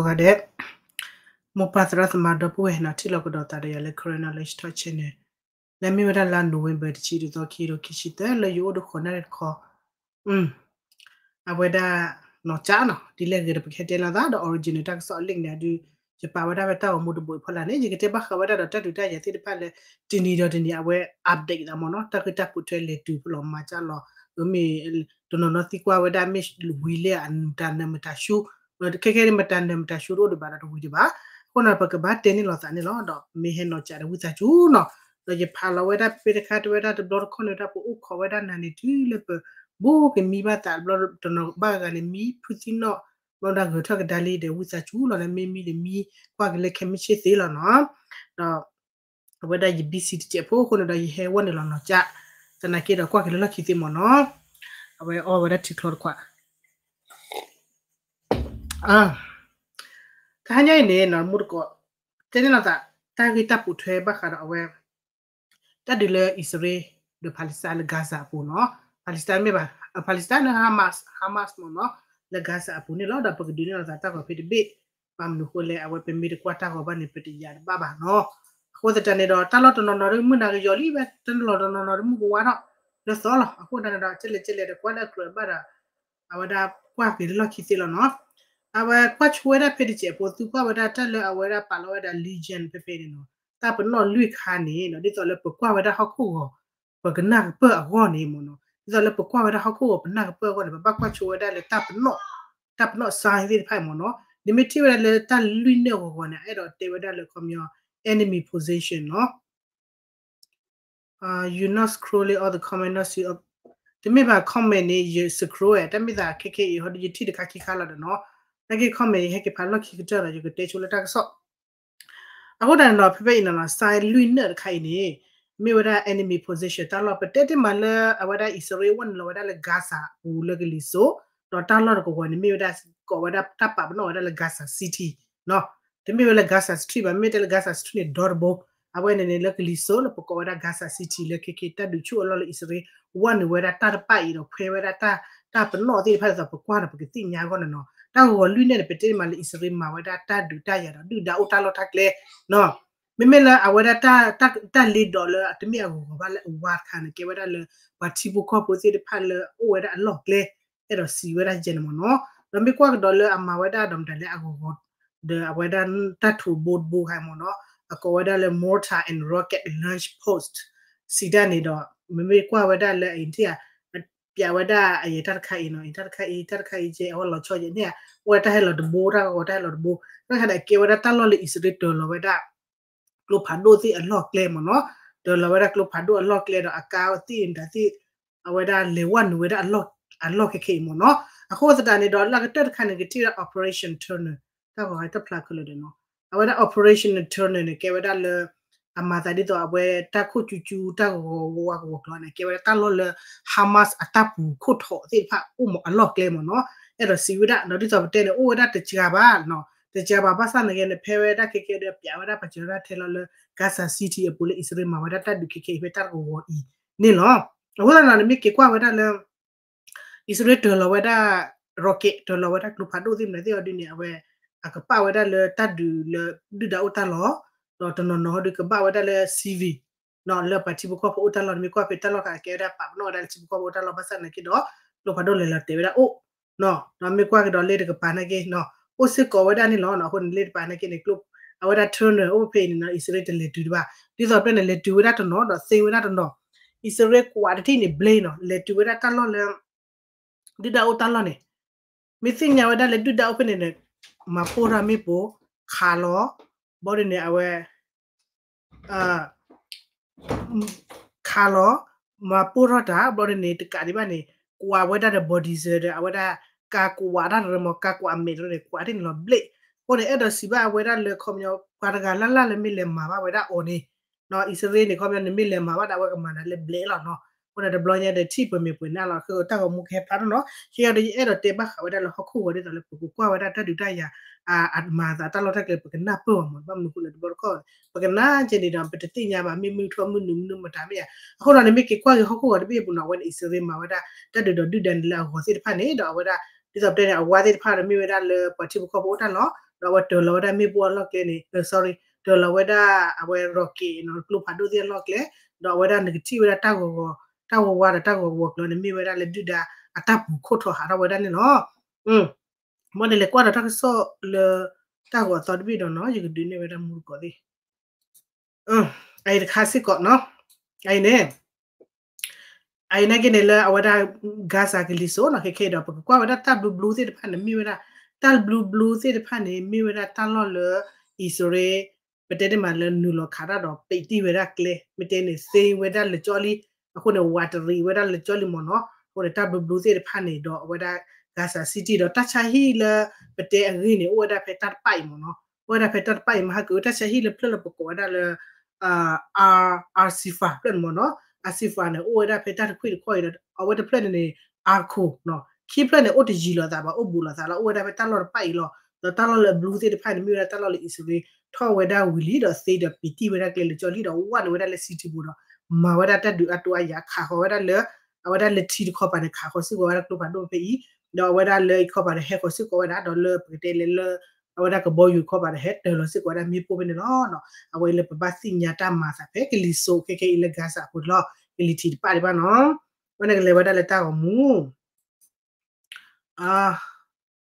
ဂၤဒဲး မိၢ်ပၢ်သရၣ်သမါဒီပုၢ်ဝဲၢ်နီၤ ထံၣ်လိာ်ကဒီးသးဒီးယၤလၢ Karen Knowledge Talk Channel လၢမ့ၢ်ဝဲဒၣ်လါ November တဆံတသီ ခံကထိခံဆံသၢ လၢယအိၣ်ဒၣ်ဃီၤနၣ်ရံၣ်တခီ အဝဲဒၣ် နီၢ်ကၠးနီၤ ဒ်လဲၣ်ဂ့ၤဒီး ပကဟဲတဲလီၤသးဒီး original တၢ်ကစီၣ်အ link န့ၣ် အဒုး ယပာ်ဝဲဒၣ်ဖဲတၢ်ဂီၤမူတဘိးအဖီလာ်န့ၣ် ယကတဲဘၣ်ဃးဝဲဒၣ်ဒီးတၢ်ဒုးတၢ်ယၤသ့ၣ်တဖၣ်လၢ တနံၤဒီးတနံၤ အဝဲ update သးမ့ၢ်နီၤ တၢ်ဃ့ၢ်တၢ်ပိာ်ထွဲလဲၤတုၤဖဲလီၤမၤကၠးလီၤ မ့ၢ်တနီၤနီၤသံကွၢ်ဝဲဒၣ် မ့ၢ်ဝံၤလဲၣ် မတၤနၢၤမတၤဆူ ခဲကဲန့ၣ် မတၤနၢၤမတၤဆူတအိၣ်ဒံးဘၣ်ဒီးတဝံၤဒံးဘၣ်. အဃိန့ၣ် ပကဘၣ်တဲန့ၢ်လိာ်သးန့ၣ်လီၤ. ဒီးမ့ၢ်ဟဲနီၢ်ကၠးဒီးဝံသးစူၤနီၤ ဒီးယဖးလီၤဝဲဒၣ်ဖဲတခါ တဝဲဒၣ်တဘျီတခီၣ်န့ၣ် တၢ်ပအိၣ်ခိးဝဲဒၣ်နၤန့ၣ် တုၤလၢပဘူးကမံဘၣ်သးတဘျီ တနီၤဘၣ်ဂၤန့ၣ် မံဖုသံနီၣ် ဘျီဒၣ်ဂဲၤထီၣ်ကဒါလံဒီး ဝံသးစူၤလီၤန့ၣ် မ့ၢ်မံဒီးမံ ကွၢ်က့ၤလၢခဲမုၢ်ဆ့ၣ်သ့လီၤနီၤ. ဒီး အဝဲဒၣ်ယ busy တစဲးဖိအဃိန့ၣ်ဒီး ယဟဲဝဲနုာ်လီၤနီၢ်ကၠး သနာ်က့ဒီး ကွၢ်က့ၤလၢလီၢ်ခံသ့မ့ၢ်နီၤ. အဝဲအီဝဲဒၣ်ထံချီတခွး တဟါညါအံၤန့ၣ်နီၤ မူတကိး တဲန့ၢ်လိာ်သး တၢ်ဂ့ၢ်တၢ်ပိာ်ထွဲဘၣ်ဃးဒီးအဝဲ တၢ်ဒုးလၢအံၣ်စရ့လးဒီး Palestine လၢ Gaza အပူၤနီၤ. Palestine မ့ၢ်ဘၣ် Palestine လၢ Hamas Hamas မ့ၢ်နီၤ လၢ Gaza အပူၤန့ၣ်လီၤ. ဒီးပကဒုးန့ၢ်လိာ်သးတၢ်ဂီၤဖဲတဘ့ၣ် ဘၣ်မနုၤအဃိလဲၣ် အဝဲပမ့ၢ်တကွၢ်တၢ်ဂီၤဘၣ်န့ၣ် ပတယာ်တဘၣ်ဘၣ်နီၤ. အဃိသတးန့ၣ်ဒီး တၢ်လီၢ်တနီၤနီၤဒီးမုၢ်နၤကယီၤလံ ဝဲတၢ်လီၢ်တနီၤနီၤဒီးမုၢ်ကဝါထီၣ်လၢသီလီၤ. အဃိသတးန့ၣ်ဒီး ကဲလဲၣ်ကဲလဲၣ်ဒီး ကွၢ်လၢအကြၢးဘၣ်ဒီး အဝဲဒၣ်ကွၢ်က့ၤလၢလီၢ်ခံသ့လီၤနီၤ. အဝဲကွၢ်ဆိဝဲဒၣ်ဖဲတစဲးဖိ သုကွၢ်ဝဲဒၣ်တၢ်လၢအဝဲဒၣ်ပာ်လီၤဝဲဒၣ် Legion ဖဲဖဲန့ၣ်နီၤ တၢ်ပနီၣ်လွံၢ်ခါန့ၣ်နီၤ ဒ်သိးလၢပကွၢ်ဝဲဒၣ်ဟီၣ်ခိၣ်ဂီၤ ပကနၢ်ကပၢၢ်အဂီၢ်န့ၣ်မ့ၢ်နီၤ ဒ်သိးလၢပကွၢ်ဝဲဒၣ်ဟီၣ်ခိၣ်ဂီၤပနၢ်ကပၢၢ်အဂီၢ်န့ၣ် ပဘၣ်ကွၢ်ဆိဝဲဒၣ်လၢတၢ်ပနီၣ် တၢ်ပနီၣ် sign သ့ၣ်တဖၣ်အံၤမ့ၢ်နီၤ. နမ့ၢ်ထံၣ်ဝဲဒၣ်လၢတၢ်လွံၢ်နၢၣ်ဂီၤဂီၤန့ၣ် အအဲၣ်ဒိးတဲဝဲဒၣ်လၢခီပညီ enemy position နီၤ You not scrolling all the comment, not see all. တမ့ၢ်ဘၣ် comment န့ၣ် ယ scroll ဝဲ တၢ်မ့ၢ်သးခဲခဲအံၤ ဟီဒုးယထံၣ်တခါခံခါလီၤဒီးနီၤ. နာ်က့ comment ယဟဲက့ၤဖးလီၢ်ခံကတၢၢ်ဒီး ယကတဲဆိလၢတၢ်ကစီၣ် အဃိသတးန့ၣ်ဒီး ဖဲဖဲအံၤနီၤနီၤ sign လွံၢ်နၢၣ်တခါအံၤန့ၣ် မ့ၢ်ဝဲဒၣ် enemy position တၢ်လီၢ် ပတဲတ့ၢ်မးလၢ အဝဲဒၣ်အံၣ်စရ့လးဝဲနုာ်လီၤဝဲဒၣ်လၢ Gaza ပူၤလၢကလံၤစိး ဒီးတၢ်လီၢ်တကဝီၤန့ၣ် မ့ၢ်ဝဲဒၣ် ကိးဝဲဒၣ်တၢ်ပာ်ပနီၣ်ဝဲဒၣ်လၢ Gaza City နီၤ. တမ့ၢ်ဝဲလၢ Gaza Strip ဘၣ် မ့ၢ်တဲလၢ Gaza Strip န့ၣ် ဒီတဘိ အဝဲန့ၣ်န့ၣ် လၢကလံၤစိးလၢပကိးဝဲဒၣ် Gaza City လၢခဲခဲတၢ်ဒုးဆူၣ်အလီၢ်လၢအံၣ်စရ့လး ဝဲနုာ်ဝဲဒၣ်တၢ်တပၣ်အံၤဒီး ခွဲဝဲဒၣ်တၢ် တၢ်ပနီၣ်သ့ၣ်တဖၣ်ဒ်သိးပကွၢ်ဒီးပကသ့ၣ်ညါအဂီၢ်န့ၣ်နီၤ. တၢ်ဂီၤလွံၢ်နၢၣ်န့ၣ် ပတဲတ့ၢ်မးလၢ အံၣ်စရ့လးမၤဝဲဒၣ်တၢ်ဒုးတၢ်ယၤဒီး ဒုၣ်ဒါအိၣ်တၢ်လီၢ်တၢ်ကျဲနီၤ. မ့မ့ၢ်လၢအဝဲဒၣ် တၢ်လ့ဒီးလၢအတမ့ၢ်အဂီၤဂီၤဘၣ်လၢအဝါတခါန့ၣ် ကဲဝဲဒၣ်လၢ ပှၤထံဖိကီၢ်ဖိသ့ၣ်တဖၣ်လၢအိၣ်ဝဲဒၣ်အလီၢ်ကျဲ အဲၣ်ဒိးစံးဝဲဒၣ်ယဲန့ၣ်မ့ၢ်နီၤ. ဒီးမ့ၢ်ကွၢ်ကဒီးလၢအမၤဝဲဒၣ်ဒီးမတၤလဲၣ်အဂီၤဂီၤ ဒီးအဝဲဒၣ်တၢ်ထူးဘိတဘိခါမ့ၢ်နီၤ အကိးဝဲဒၣ်လၢ mortar and rocket launch post စံးတၢ်န့ၣ်ဒီး မ့မ့ၢ်ကွၢ်ဝဲဒၣ်လၢအံၤထံၣ်ဧါ ပျးဝဲဒၣ်အယဲတၢ်တခါအံၤနီၤ အံၤတၢ်တခါအံၤ တၢ်တခါအံၤကဲ အဝဲလီၤဆီယဲန့ၣ်ဧါ အိၣ်ဝဲတၢ်ဟဲလီၤတဘိ တၢ်ဂီၤဂီၤတၢ်ဟဲလီၤတဘိ တၢ်တခါန့ၣ် အကဲဝဲဒၣ်တၢ်လီၢ်လၢအံၣ်စရ့လးတၢၤလီၤဝဲဒၣ် ကျိဖးဒိၣ်သ့ၣ်အလီၢ်ကျဲမ့ၢ်နီၤ တၢၤလီၤဝဲဒၣ်ကျိဖးဒိၣ်အလီၢ်ကျဲဒီးအကါသ့ၣ်မတၤသ့ၣ် အဝဲဒၣ်လဲၤဝဲနုာ်ဝဲဒၣ်အလီၢ်ခဲခဲအံၤမ့ၢ်နီၤ. အဃိသတးန့ၣ်ဒီး လၢကတၢၢ်တခါန့ၣ် ကထံၣ်ဝဲဒၣ် Operation Turner တၢ်ဂီၤတဖျါခဲလၢာ်ဒီးနီၤ အဝဲဒၣ် Operation Turner န့ၣ် ကဲဝဲဒၣ်လၢ အမၤသးဒ်သိးအဝဲတၢ်ခိၣ်ကၠူကၠူ တၢ်ဂီၤဂီၤဝါကဝီၤကျိၤန့ၣ် ကဲဝဲဒၣ်တၢ်လီၢ်လၢ Hamas အတၢ်ပူၤခိၣ်ထိးသ့ၣ်တဖၣ်အိၣ်မးအလီၢ်ကျဲမ့ၢ်နီၤ. အဲၣ်ဒိးစံးဝဲဒၣ်နီၤ ဒ်သိးပတဲန့ၣ် အိၣ်ဝဲဒၣ်တစှၤဘၣ် တစှၤဘၣ် ဘၣ်ဆၣ်နာ်က့န့ၣ် ဖဲဝဲဒၣ်ခဲခဲဒီး ပျးဝဲဒၣ်ပှၤစၢၤဝဲဒၣ်ထဲလီၤလၢ Gaza City အပူၤလၢအံၣ်စရ့လးမၤဝဲဒၣ်တၢ်ဒုးခဲခဲအံၤဖဲတၢ်တကဝီၤအံၤန့ၣ်လီၤ. အဃိသတးဒီး နမ့ၢ်က့ၤကွၢ်ဝဲဒၣ်လၢ အံၣ်စရ့လးတၢၤလီၤဝဲဒၣ် rocket တၢၤလီၤဝဲဒၣ်ကျိဖးဒိၣ်သ့ၣ်မနုၤသ့ၣ်အီၤဒ်န့ၣ် အဝဲ အကပာ်ဝဲဒၣ်လၢတၢ်ဒုးလၢဒုၣ်ဒါအိၣ်တၢ်လီၢ် ဒီးတနီၤနီၤဟီဒုးကဘၣ်ဝဲဒၣ်လၢ civil လၢပှၤထံဖိကီၢ်ဖိအိၣ်တၢ်လီၢ် နမ့ၢ်ကွၢ်ဖဲတၢ်လီၢ်ခါအကဲဝဲဒၣ်ပာ်ပနီၣ်ဝဲဒၣ်လၢထံဖိကီၢ်ဖိအိၣ်တၢ်လီၢ် ဘၣ်ဆၣ်နာ်က့ဒီး ကျိဖးဒိၣ်လဲၤလီၤတဲာ်ဝဲဒၣ်အိၣ် ဒီးမ့ၢ်ကွၢ်ကဒီးလၢတကပၤနာ်က့ အိၣ်စ့ၢ်ကီးဝဲဒၣ်န့ၣ်လီၤ. အဃိန့ၣ်လၢတကပၤနာ်က့န့ၣ် အဝဲဒၣ် Turner အိၣ်ဖဲအံၤန့ၣ်နီၤ အံၣ်စရ့လးတလဲၤတုၤတဘၣ် ဒ်သိးဖဲန့ၣ် လဲၤတုၤဝဲဒၣ်တနီၤဒီးသ့ဝဲဒၣ်တနီၤ အံၣ်စရ့လးကွၢ်တထံၣ်န့ၣ် ဘျ့နီၤ လဲၤတုၤဝဲဒၣ်တၢ်လီၢ်လၢ ဒုၣ်ဒါအိၣ်တၢ်လီၢ်န့ၣ် မ့ၢ်သ့ၣ်ညါဝဲဒၣ်လၢဒုၣ်ဒါအိၣ်ဖဲန့ၣ်န့ၣ် မၤပိၢ်ထီၣ်မ့ၣ်ပိၢ် ခးလီၤ ဘီဒ်န့ၣ် အဝဲ ခးလီၤ မၤပိၢ်ထီၣ်တၢ် ဘျီဒ်န့ၣ် တကးဒံးဘၣ်န့ၣ် ကွၢ်ဝဲဒၣ်ဒီး bulldozer ဒီး အဝဲဒၣ် ကါကွၢ်တၢ်တရၢမး ကါကွၢ်အမဲာ်တရၢန့ၣ် ကွၢ်တ့ၢ်န့ၣ်လီၤဘျ့ၣ်. အဃိန့ၣ် အဲၣ်ဒိးစံးဘၣ်အဝဲဒၣ်လၢခီပညီ ပှၤတဂၤလၢ်လၢ်လၢမ့ၢ်လဲၤမၤဘၣ်ဝဲဒၣ်အီၤန့ၣ် အံၣ်စရ့လးန့ၣ် ခီပညီ နမ့ၢ်လဲၤမၤဘၣ်ဒီး အဝဲကမၤနၤလၢဘျ့ၣ်လီၤနီၤ. အဃိန့ၣ် တဘျီညါဒီး ထံၣ်ပှၤမဲာ်ပှၤနါလီၤ တၢ်ဂီၤမူကဟဲဖျါထီၣ်နီၤ. ခဲအံၤဒီး ယအဲၣ်ဒိးတဲဘၣ်ဃးဝဲဒၣ်လၢဟီၣ်ခိၣ်ဂီၤဒ်သိးလၢပကကွၢ်ဝဲဒၣ်တၢ်ဒုးတၢ်ယၤ အမၤသးတၢ်လီၢ်တၢ်ကျဲ ပကနၢ်ပၢၢ်အီၤမး ဘၣ်မနုၤအဃိလဲၣ် တဘျီတခီၣ် ပကနၣ်ကဲန့ၣ်ဒီး ပတသ့ၣ်ညါဘၣ် မ့ၢ်မုၢ်ထီၣ်မုၢ်နုာ်မနုၤမတၤမ့ၢ်ဧါ. အဃိဒီး နမ့ၢ်က့ၤကွၢ်က့ၤဟီၣ်ခိၣ်ဂီၤတဘ့ၣ်အပူၤနီၤ အဝဲန့ၣ် အံၣ်စရ့လးမၤဝဲဒၣ် တၢ်ဒုးဒီးဒုၣ်ဒါန့ၣ်လၢအဂီၤသ့ၣ်တဖၣ်န့ၣ်ဒီး အဝဲဒၣ် ဒ်သိးပတဲန့ၣ် အဝါသ့ၣ်တဖၣ်ဒီးမ့ၢ်ဝဲဒၣ်လၢပှၤထံဖိကီၢ်ဖိအိၣ်တၢ်လီၢ် ဒီးအဝဲတၢၤလီၤဝဲဒၣ်မ့ၣ်ပိၢ်အလီၢ်ကျဲန့ၣ် sorry တၢၤလီၤဝဲဒၣ်အဝဲ rocket နီၤ ကျိဖးဒိၣ်သ့ၣ်အလီၢ်ကျဲ, ဒီးအဝဲဒၣ်နကထံၣ်ဝဲဒၣ်တၢ်ဂီၤဂီၤ တၢ်ဂီၤဝါဒီးတၢ်ဂီၤဂီၤကျိၤန့ၣ် မ့ၢ်ဝဲဒၣ်လၢဒုၣ်ဒါအတၢ်ပူၤခိၣ်ထီၣ်ဟးထီၣ်ဝဲဒၣ်န့ၣ်လီၤ. မ်နလဲၤကွၢ်ဒီးတၢ်ကစီၣ်လၢ တၢ်ဂီၤအသီတဘ့ၣ်ဒီးနီၤ ယကဒုးနဲၣ်ဝဲဒၣ်မူတကိးသ့ၣ် အအံၤတခါစ့ၢ်ကီးနီၤ အအံၤန့ၣ် အအံၤနာ်က့န့ၣ်လၢအဝဲဒၣ် Gaza ကလံၤစိးနီၤ ခဲခဲအံၤဒီး ပကကွၢ်ဝဲဒၣ်တၢ်ဘျုးဘျုးသ့ၣ်တဖၣ်န့ၣ် မ့ၢ်ဝဲဒၣ် တၢ်ဘျုးဘျုးသ့ၣ်တဖၣ်န့ၣ် မ့ၢ်ဝဲဒၣ်တၢ်လီၢ်လၢ အံၣ်စရ့လး ပတဲတ့ၢ်မးလၢနုာ်လီၤခးတၢ်ဒီး ပံးတံၢ်ဝဲဒၣ်ကျဲ မ့ၢ်တဲန့ၣ် သ့ဝဲဒၣ်လၢကၠီလံ, အဃိန့ၣ် ဝးတရံးဝဲဒၣ်လၢကၠီလံမ့ၢ်နီၤ, အဃိန့ၣ် တၢ်ဘျုးဘျုးသ့ၣ်တဖၣ်န့ၣ်ဒီး အဝဲဒၣ် Gaza City ဒီးတၢ်ဆါဟံၣ်လၢ ပတဲအဂ့ၢ်န့ၣ် အိၣ်ဝဲဒၣ်ဖဲတၢ်တပၣ်အံၤမ့ၢ်နီၤ, အိၣ်ဝဲဒၣ်ဖဲတၢ်တပၣ်အံၤ မဟါကၢ တၢ်ဆါဟံၣ်လၢဖျၢၣ်လၢပကိးဝဲဒၣ်လၢ Al-Shifa ဖျၢၣ်န့ၣ်မ့ၢ်နီၤ, Al-Shifa န့ၣ် အိၣ်ဝဲဒၣ်ဖဲတၢ်တခွံၣ်တခီၣ်အံၤဒီး အဝဲတဖျၢၣ်န့ၣ်န့ၣ် အခိၣ်နီၤ, ခံဖျၢၣ်န့ၣ် အိၣ်တယံၤလိာ်သးဘၣ် အိၣ်ဘူးလိာ်သးလီၤ, အိၣ်ဝဲဒၣ်ဖဲတၢ်လီၢ်တပၣ်အံၤလီၤ, ဒီးတၢ်လီၢ်လၢအဘျုးသ့ၣ်တဖၣ်န့ၣ် မ့ၢ်ဝဲဒၣ်တၢ်လီၢ်လၢအံၣ်စရ့လး ထီၣ်ဝဲဒၣ်ဝံၤလံ ဒီးသ့ဒီးပံးတံၢ်ဝဲဒၣ်ကျဲလၢကၠီလံ ဒီးဝဲနုာ်ဝဲဒၣ်လၢ city ပူၤဒီး မၤဝဲဒၣ်တၢ်ဒုးအါတိအါယၤ ခးဃီၤဝဲဒၣ်လၢ အဝဲဒၣ်လၢထံတခီပၤန့ၣ် ခးဃီၤစ့ၢ်ကီးဝဲဒၣ်ကျိဖးဒိၣ်ဖဲအံၤ, ဒီးအဝဲဒၣ်လၢအံၤခီပၤဒီးဟဲဃီၤစ့ၢ်ကီးဝဲဒၣ် ဒီးလၢပကတဲလဲၤလၢ အဝဲဒၣ်ကဘီယူၤခီပၤဒီးဟဲတၢၤလီၤစ့ၢ်ကီးဝဲဒၣ်မ့ၣ်ပိၢ်ဖဲန့ၣ်လီၤ. အဝဲလၢပဘၣ်သ့ၣ်ညါတၢ်မၤသးဖဲကလံၤစိးခဲခဲအံၤလၢ Gaza အပူၤလီၤ, ကလံၤထံးတပၣ်ဒံးဘၣ်နီၤ, ဝဲန့ၣ်ကလဲၤဝဲဒၣ်လၢတၢ်ဂီၤမူ အ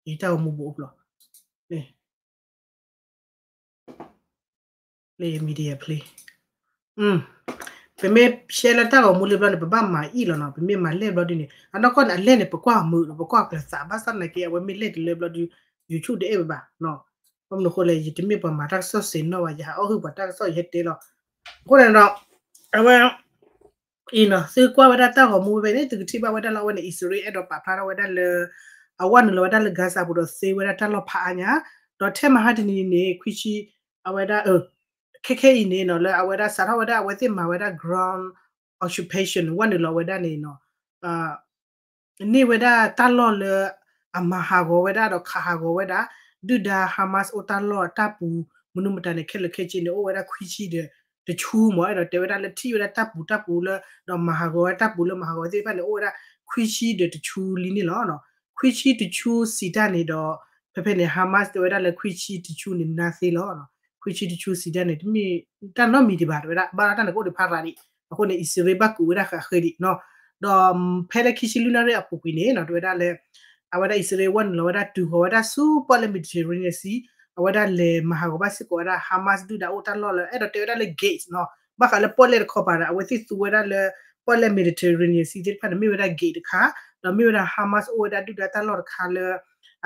ယတၢ်ဂီၤမူဘူးအိၣ်ဖျိ လၢ media play ပမ့ၢ် share လၢတၢ်ဂီၤမူလံဘျီန့ၣ် ပဘၣ်မၤအံၣ်လီၤနီၤ, ပမ့ၢ်မၤလဲၢ်ဘျီဒ်န့ၣ် အနီၢ်ကီၢ်န့ၣ် အလဲၢ်န့ၣ် ပကွၢ်မုာ်ဒီး ပကွၢ်ကျၢၤသး ဘၣ်ဆၣ်သနာ်က့ အဝဲမ့ၢ်လဲၢ်တလၢဘျီဒ် YouTube တအဲၣ်ဘၣ်ဘၣ်, ဘၣ်မနုၤအဃိလဲၣ် ယတမ့ၢ်ပှၤမၤတၢ်ကစီၣ်စ့ၢ်နီၤဘၣ်, ယဟးအီၣ်ဟုၣ်ပှၤတၢ်ကစီၣ်ယဟဲတဲလီၤ, အဃိန့ၣ်ဒီး အဝဲ အံၤနီၤ သုကွၢ်ဝဲဒၣ်တၢ်ဂီၤမူဖဲန့ၣ် သုကထံၣ်ဘၣ်ဝဲဒၣ်လၢအဝဲန့ၣ် အံၣ်စရ့လး အဲၣ်ဒိးပာ်ဖျါထီၣ်ဝဲဒၣ်လၢ အဝဲနုာ်လီၤဝဲဒၣ်လၢ Gaza ပူၤဒီးသ့ဝဲဒၣ်တၢ်လီၢ်ဖးအါညါ, ဒီးထဲမဟါတနံၤန့ၣ် ခွံဆံ အဝဲဒၣ် ခဲခဲအံၤန့ၣ်နီၤ လၢအဝဲဒၣ်စးထီၣ်ဝဲဒၣ်အဝဲသ့ၣ်မၤဝဲဒၣ် ground occupation ဝဲနုာ်လီၤဝဲဒၣ်န့ၣ်နီၤ န့ၢ်ဝဲဒၣ်တၢ်လီၢ်လၢ အမၤဟးဂီၤဝဲဒၣ်ဒီးခးဟးဂီၤဝဲဒၣ် ဒုၣ်ဒါ Hamas အိၣ်တၢ်လီၢ်အတၢ်ပူၤ မနုၤမတၤန့ၣ် ခဲလၢာ်ခဲဆ့န့ၣ် အိၣ်ဝဲဒၣ်ခွံဆံဒီးတဆူမး အဲၣ်ဒိးတဲဝဲဒၣ်လၢထံၣ်ဝဲဒၣ်တၢ်ပူၤတၢ်ပူၤလၢ ဒီးမၤဟးဂီၤဝဲတၢ်ပူၤလၢမၤဟးဂီၤသ့ၣ်တဖၣ်န့ၣ် အိၣ်ဝဲဒၣ်ခွံဆံဒီးတဆူလံန့ၣ်လီၤ. ခွံဆံတဆူစံးတၢ်န့ၣ်ဒီး ဖဲဖဲန့ၣ် Hamas တဲဝဲဒၣ်လၢခွံဆံတဆူန့ၣ် nothing လီၤ. ခွံဆံတဆူစံးတၢ်န့ၣ် တမ့ၢ်တၢ်နီတမံၤဒံးဘၣ် တဲဝဲဒၣ် ဘၣ်လီၤတၢ်န့ၣ်ကအိၣ်ဒီးဖးရၤဒံး အဃိန့ၣ် အံၣ်စရ့လးဘၣ်ကူးဝဲဒၣ်ဃးဃ့ဒံးနီၤ ဒီးဖဲလၢခံဆံလွံၢ်နၣ်ရံၣ်အပူၤကွံာ်န့ၣ်နီၤ တဲဝဲဒၣ်လၢ အဝဲဒၣ်အံၣ်စရ့လးဝဲနုာ်လီၤဝဲဒၣ်တုၤဃီၤဝဲဒၣ်ဆူပီၣ်လဲၣ် Mediterranean Sea အဝဲဒၣ်လဲၤမၤဟးဂီၤဘၣ်စ့ၢ်ကီးဝဲဒၣ် Hamas ဒုၣ်ဒါအိၣ်တၢ်လီၢ်လၢ အဲၣ်ဒိးတဲဝဲဒၣ်လၢ gate နီၤ ဘၣ်ဃးလၢပီၣ်လဲၣ်တခီပၤဒီး အဝဲသ့ၣ်သူဝဲဒၣ်လၢ ပီၣ်လဲၣ် Mediterranean Sea သ့ၣ်တဖၣ်န့ၣ် မ့ၢ်ဝဲဒၣ် gate တခါ ဒီးမ့ၢ်ဝဲဒၣ် Hamas အိၣ်ဝဲဒၣ်ဒုၣ်ဒါတၢ်လီၢ်တခါလၢ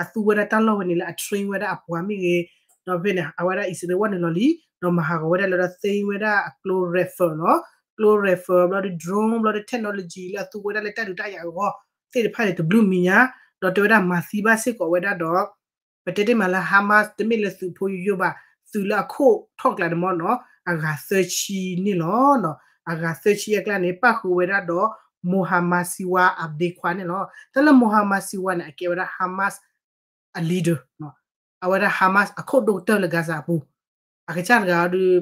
အသူဝဲဒၣ်တၢ်လီၢ်ဝဲန့ၣ်လၢအ train ဝဲဒၣ်အပှၤမ့ၢ်ဂ့ၤ ဒီးဖဲန့ၣ် အဝဲဒၣ်အံၣ်စရ့လးဝဲနုာ်လီၤလံ ဒီးမၤဟးဂီၤဝဲဒၣ်လၢဒီးသ့ဝဲဒၣ်အကျိ rifle နီၤ ကျိ rifle ဘျီဒီး drone ဘျီဒီး technology လၢအသူဝဲဒၣ်လၢတၢ်ဒုးတၢ်ယၤအဂီၢ်သ့ၣ်တဖၣ်န့ၣ် တဘျုးမံၤညါ ဒီးတဲဝဲဒၣ်မၤသံဘၣ်စ့ၢ်ကီးဝဲဒၣ်ဒီး ပတဲတ့ၢ်မးလၢ Hamas တမ့ၢ်လၢသုးဖိယိယိဘၣ် သုးလၢအခိၣ်ထီၣ်ကျးန့ၣ်မ့ၢ်နီၤ အဂၤသၢဆံန့ၣ်လီၤ. အဂၤသၢဆံအကျါန့ၣ် ပၣ်ဃုာ်ဝဲဒၣ်ဒီး Mohammad Sinwar အဘ့ခွါန့ၣ်လီၤ. တၢ်လၢ Mohammad Sinwar န့ၣ် အကဲဝဲဒၣ် Hamas အ leader အဝဲဒၣ် Hamas အခိၣ်ဒိၣ်ကတၢၢ်လၢ Gaza အပူၤ အကစၢ်တဂၤဒီး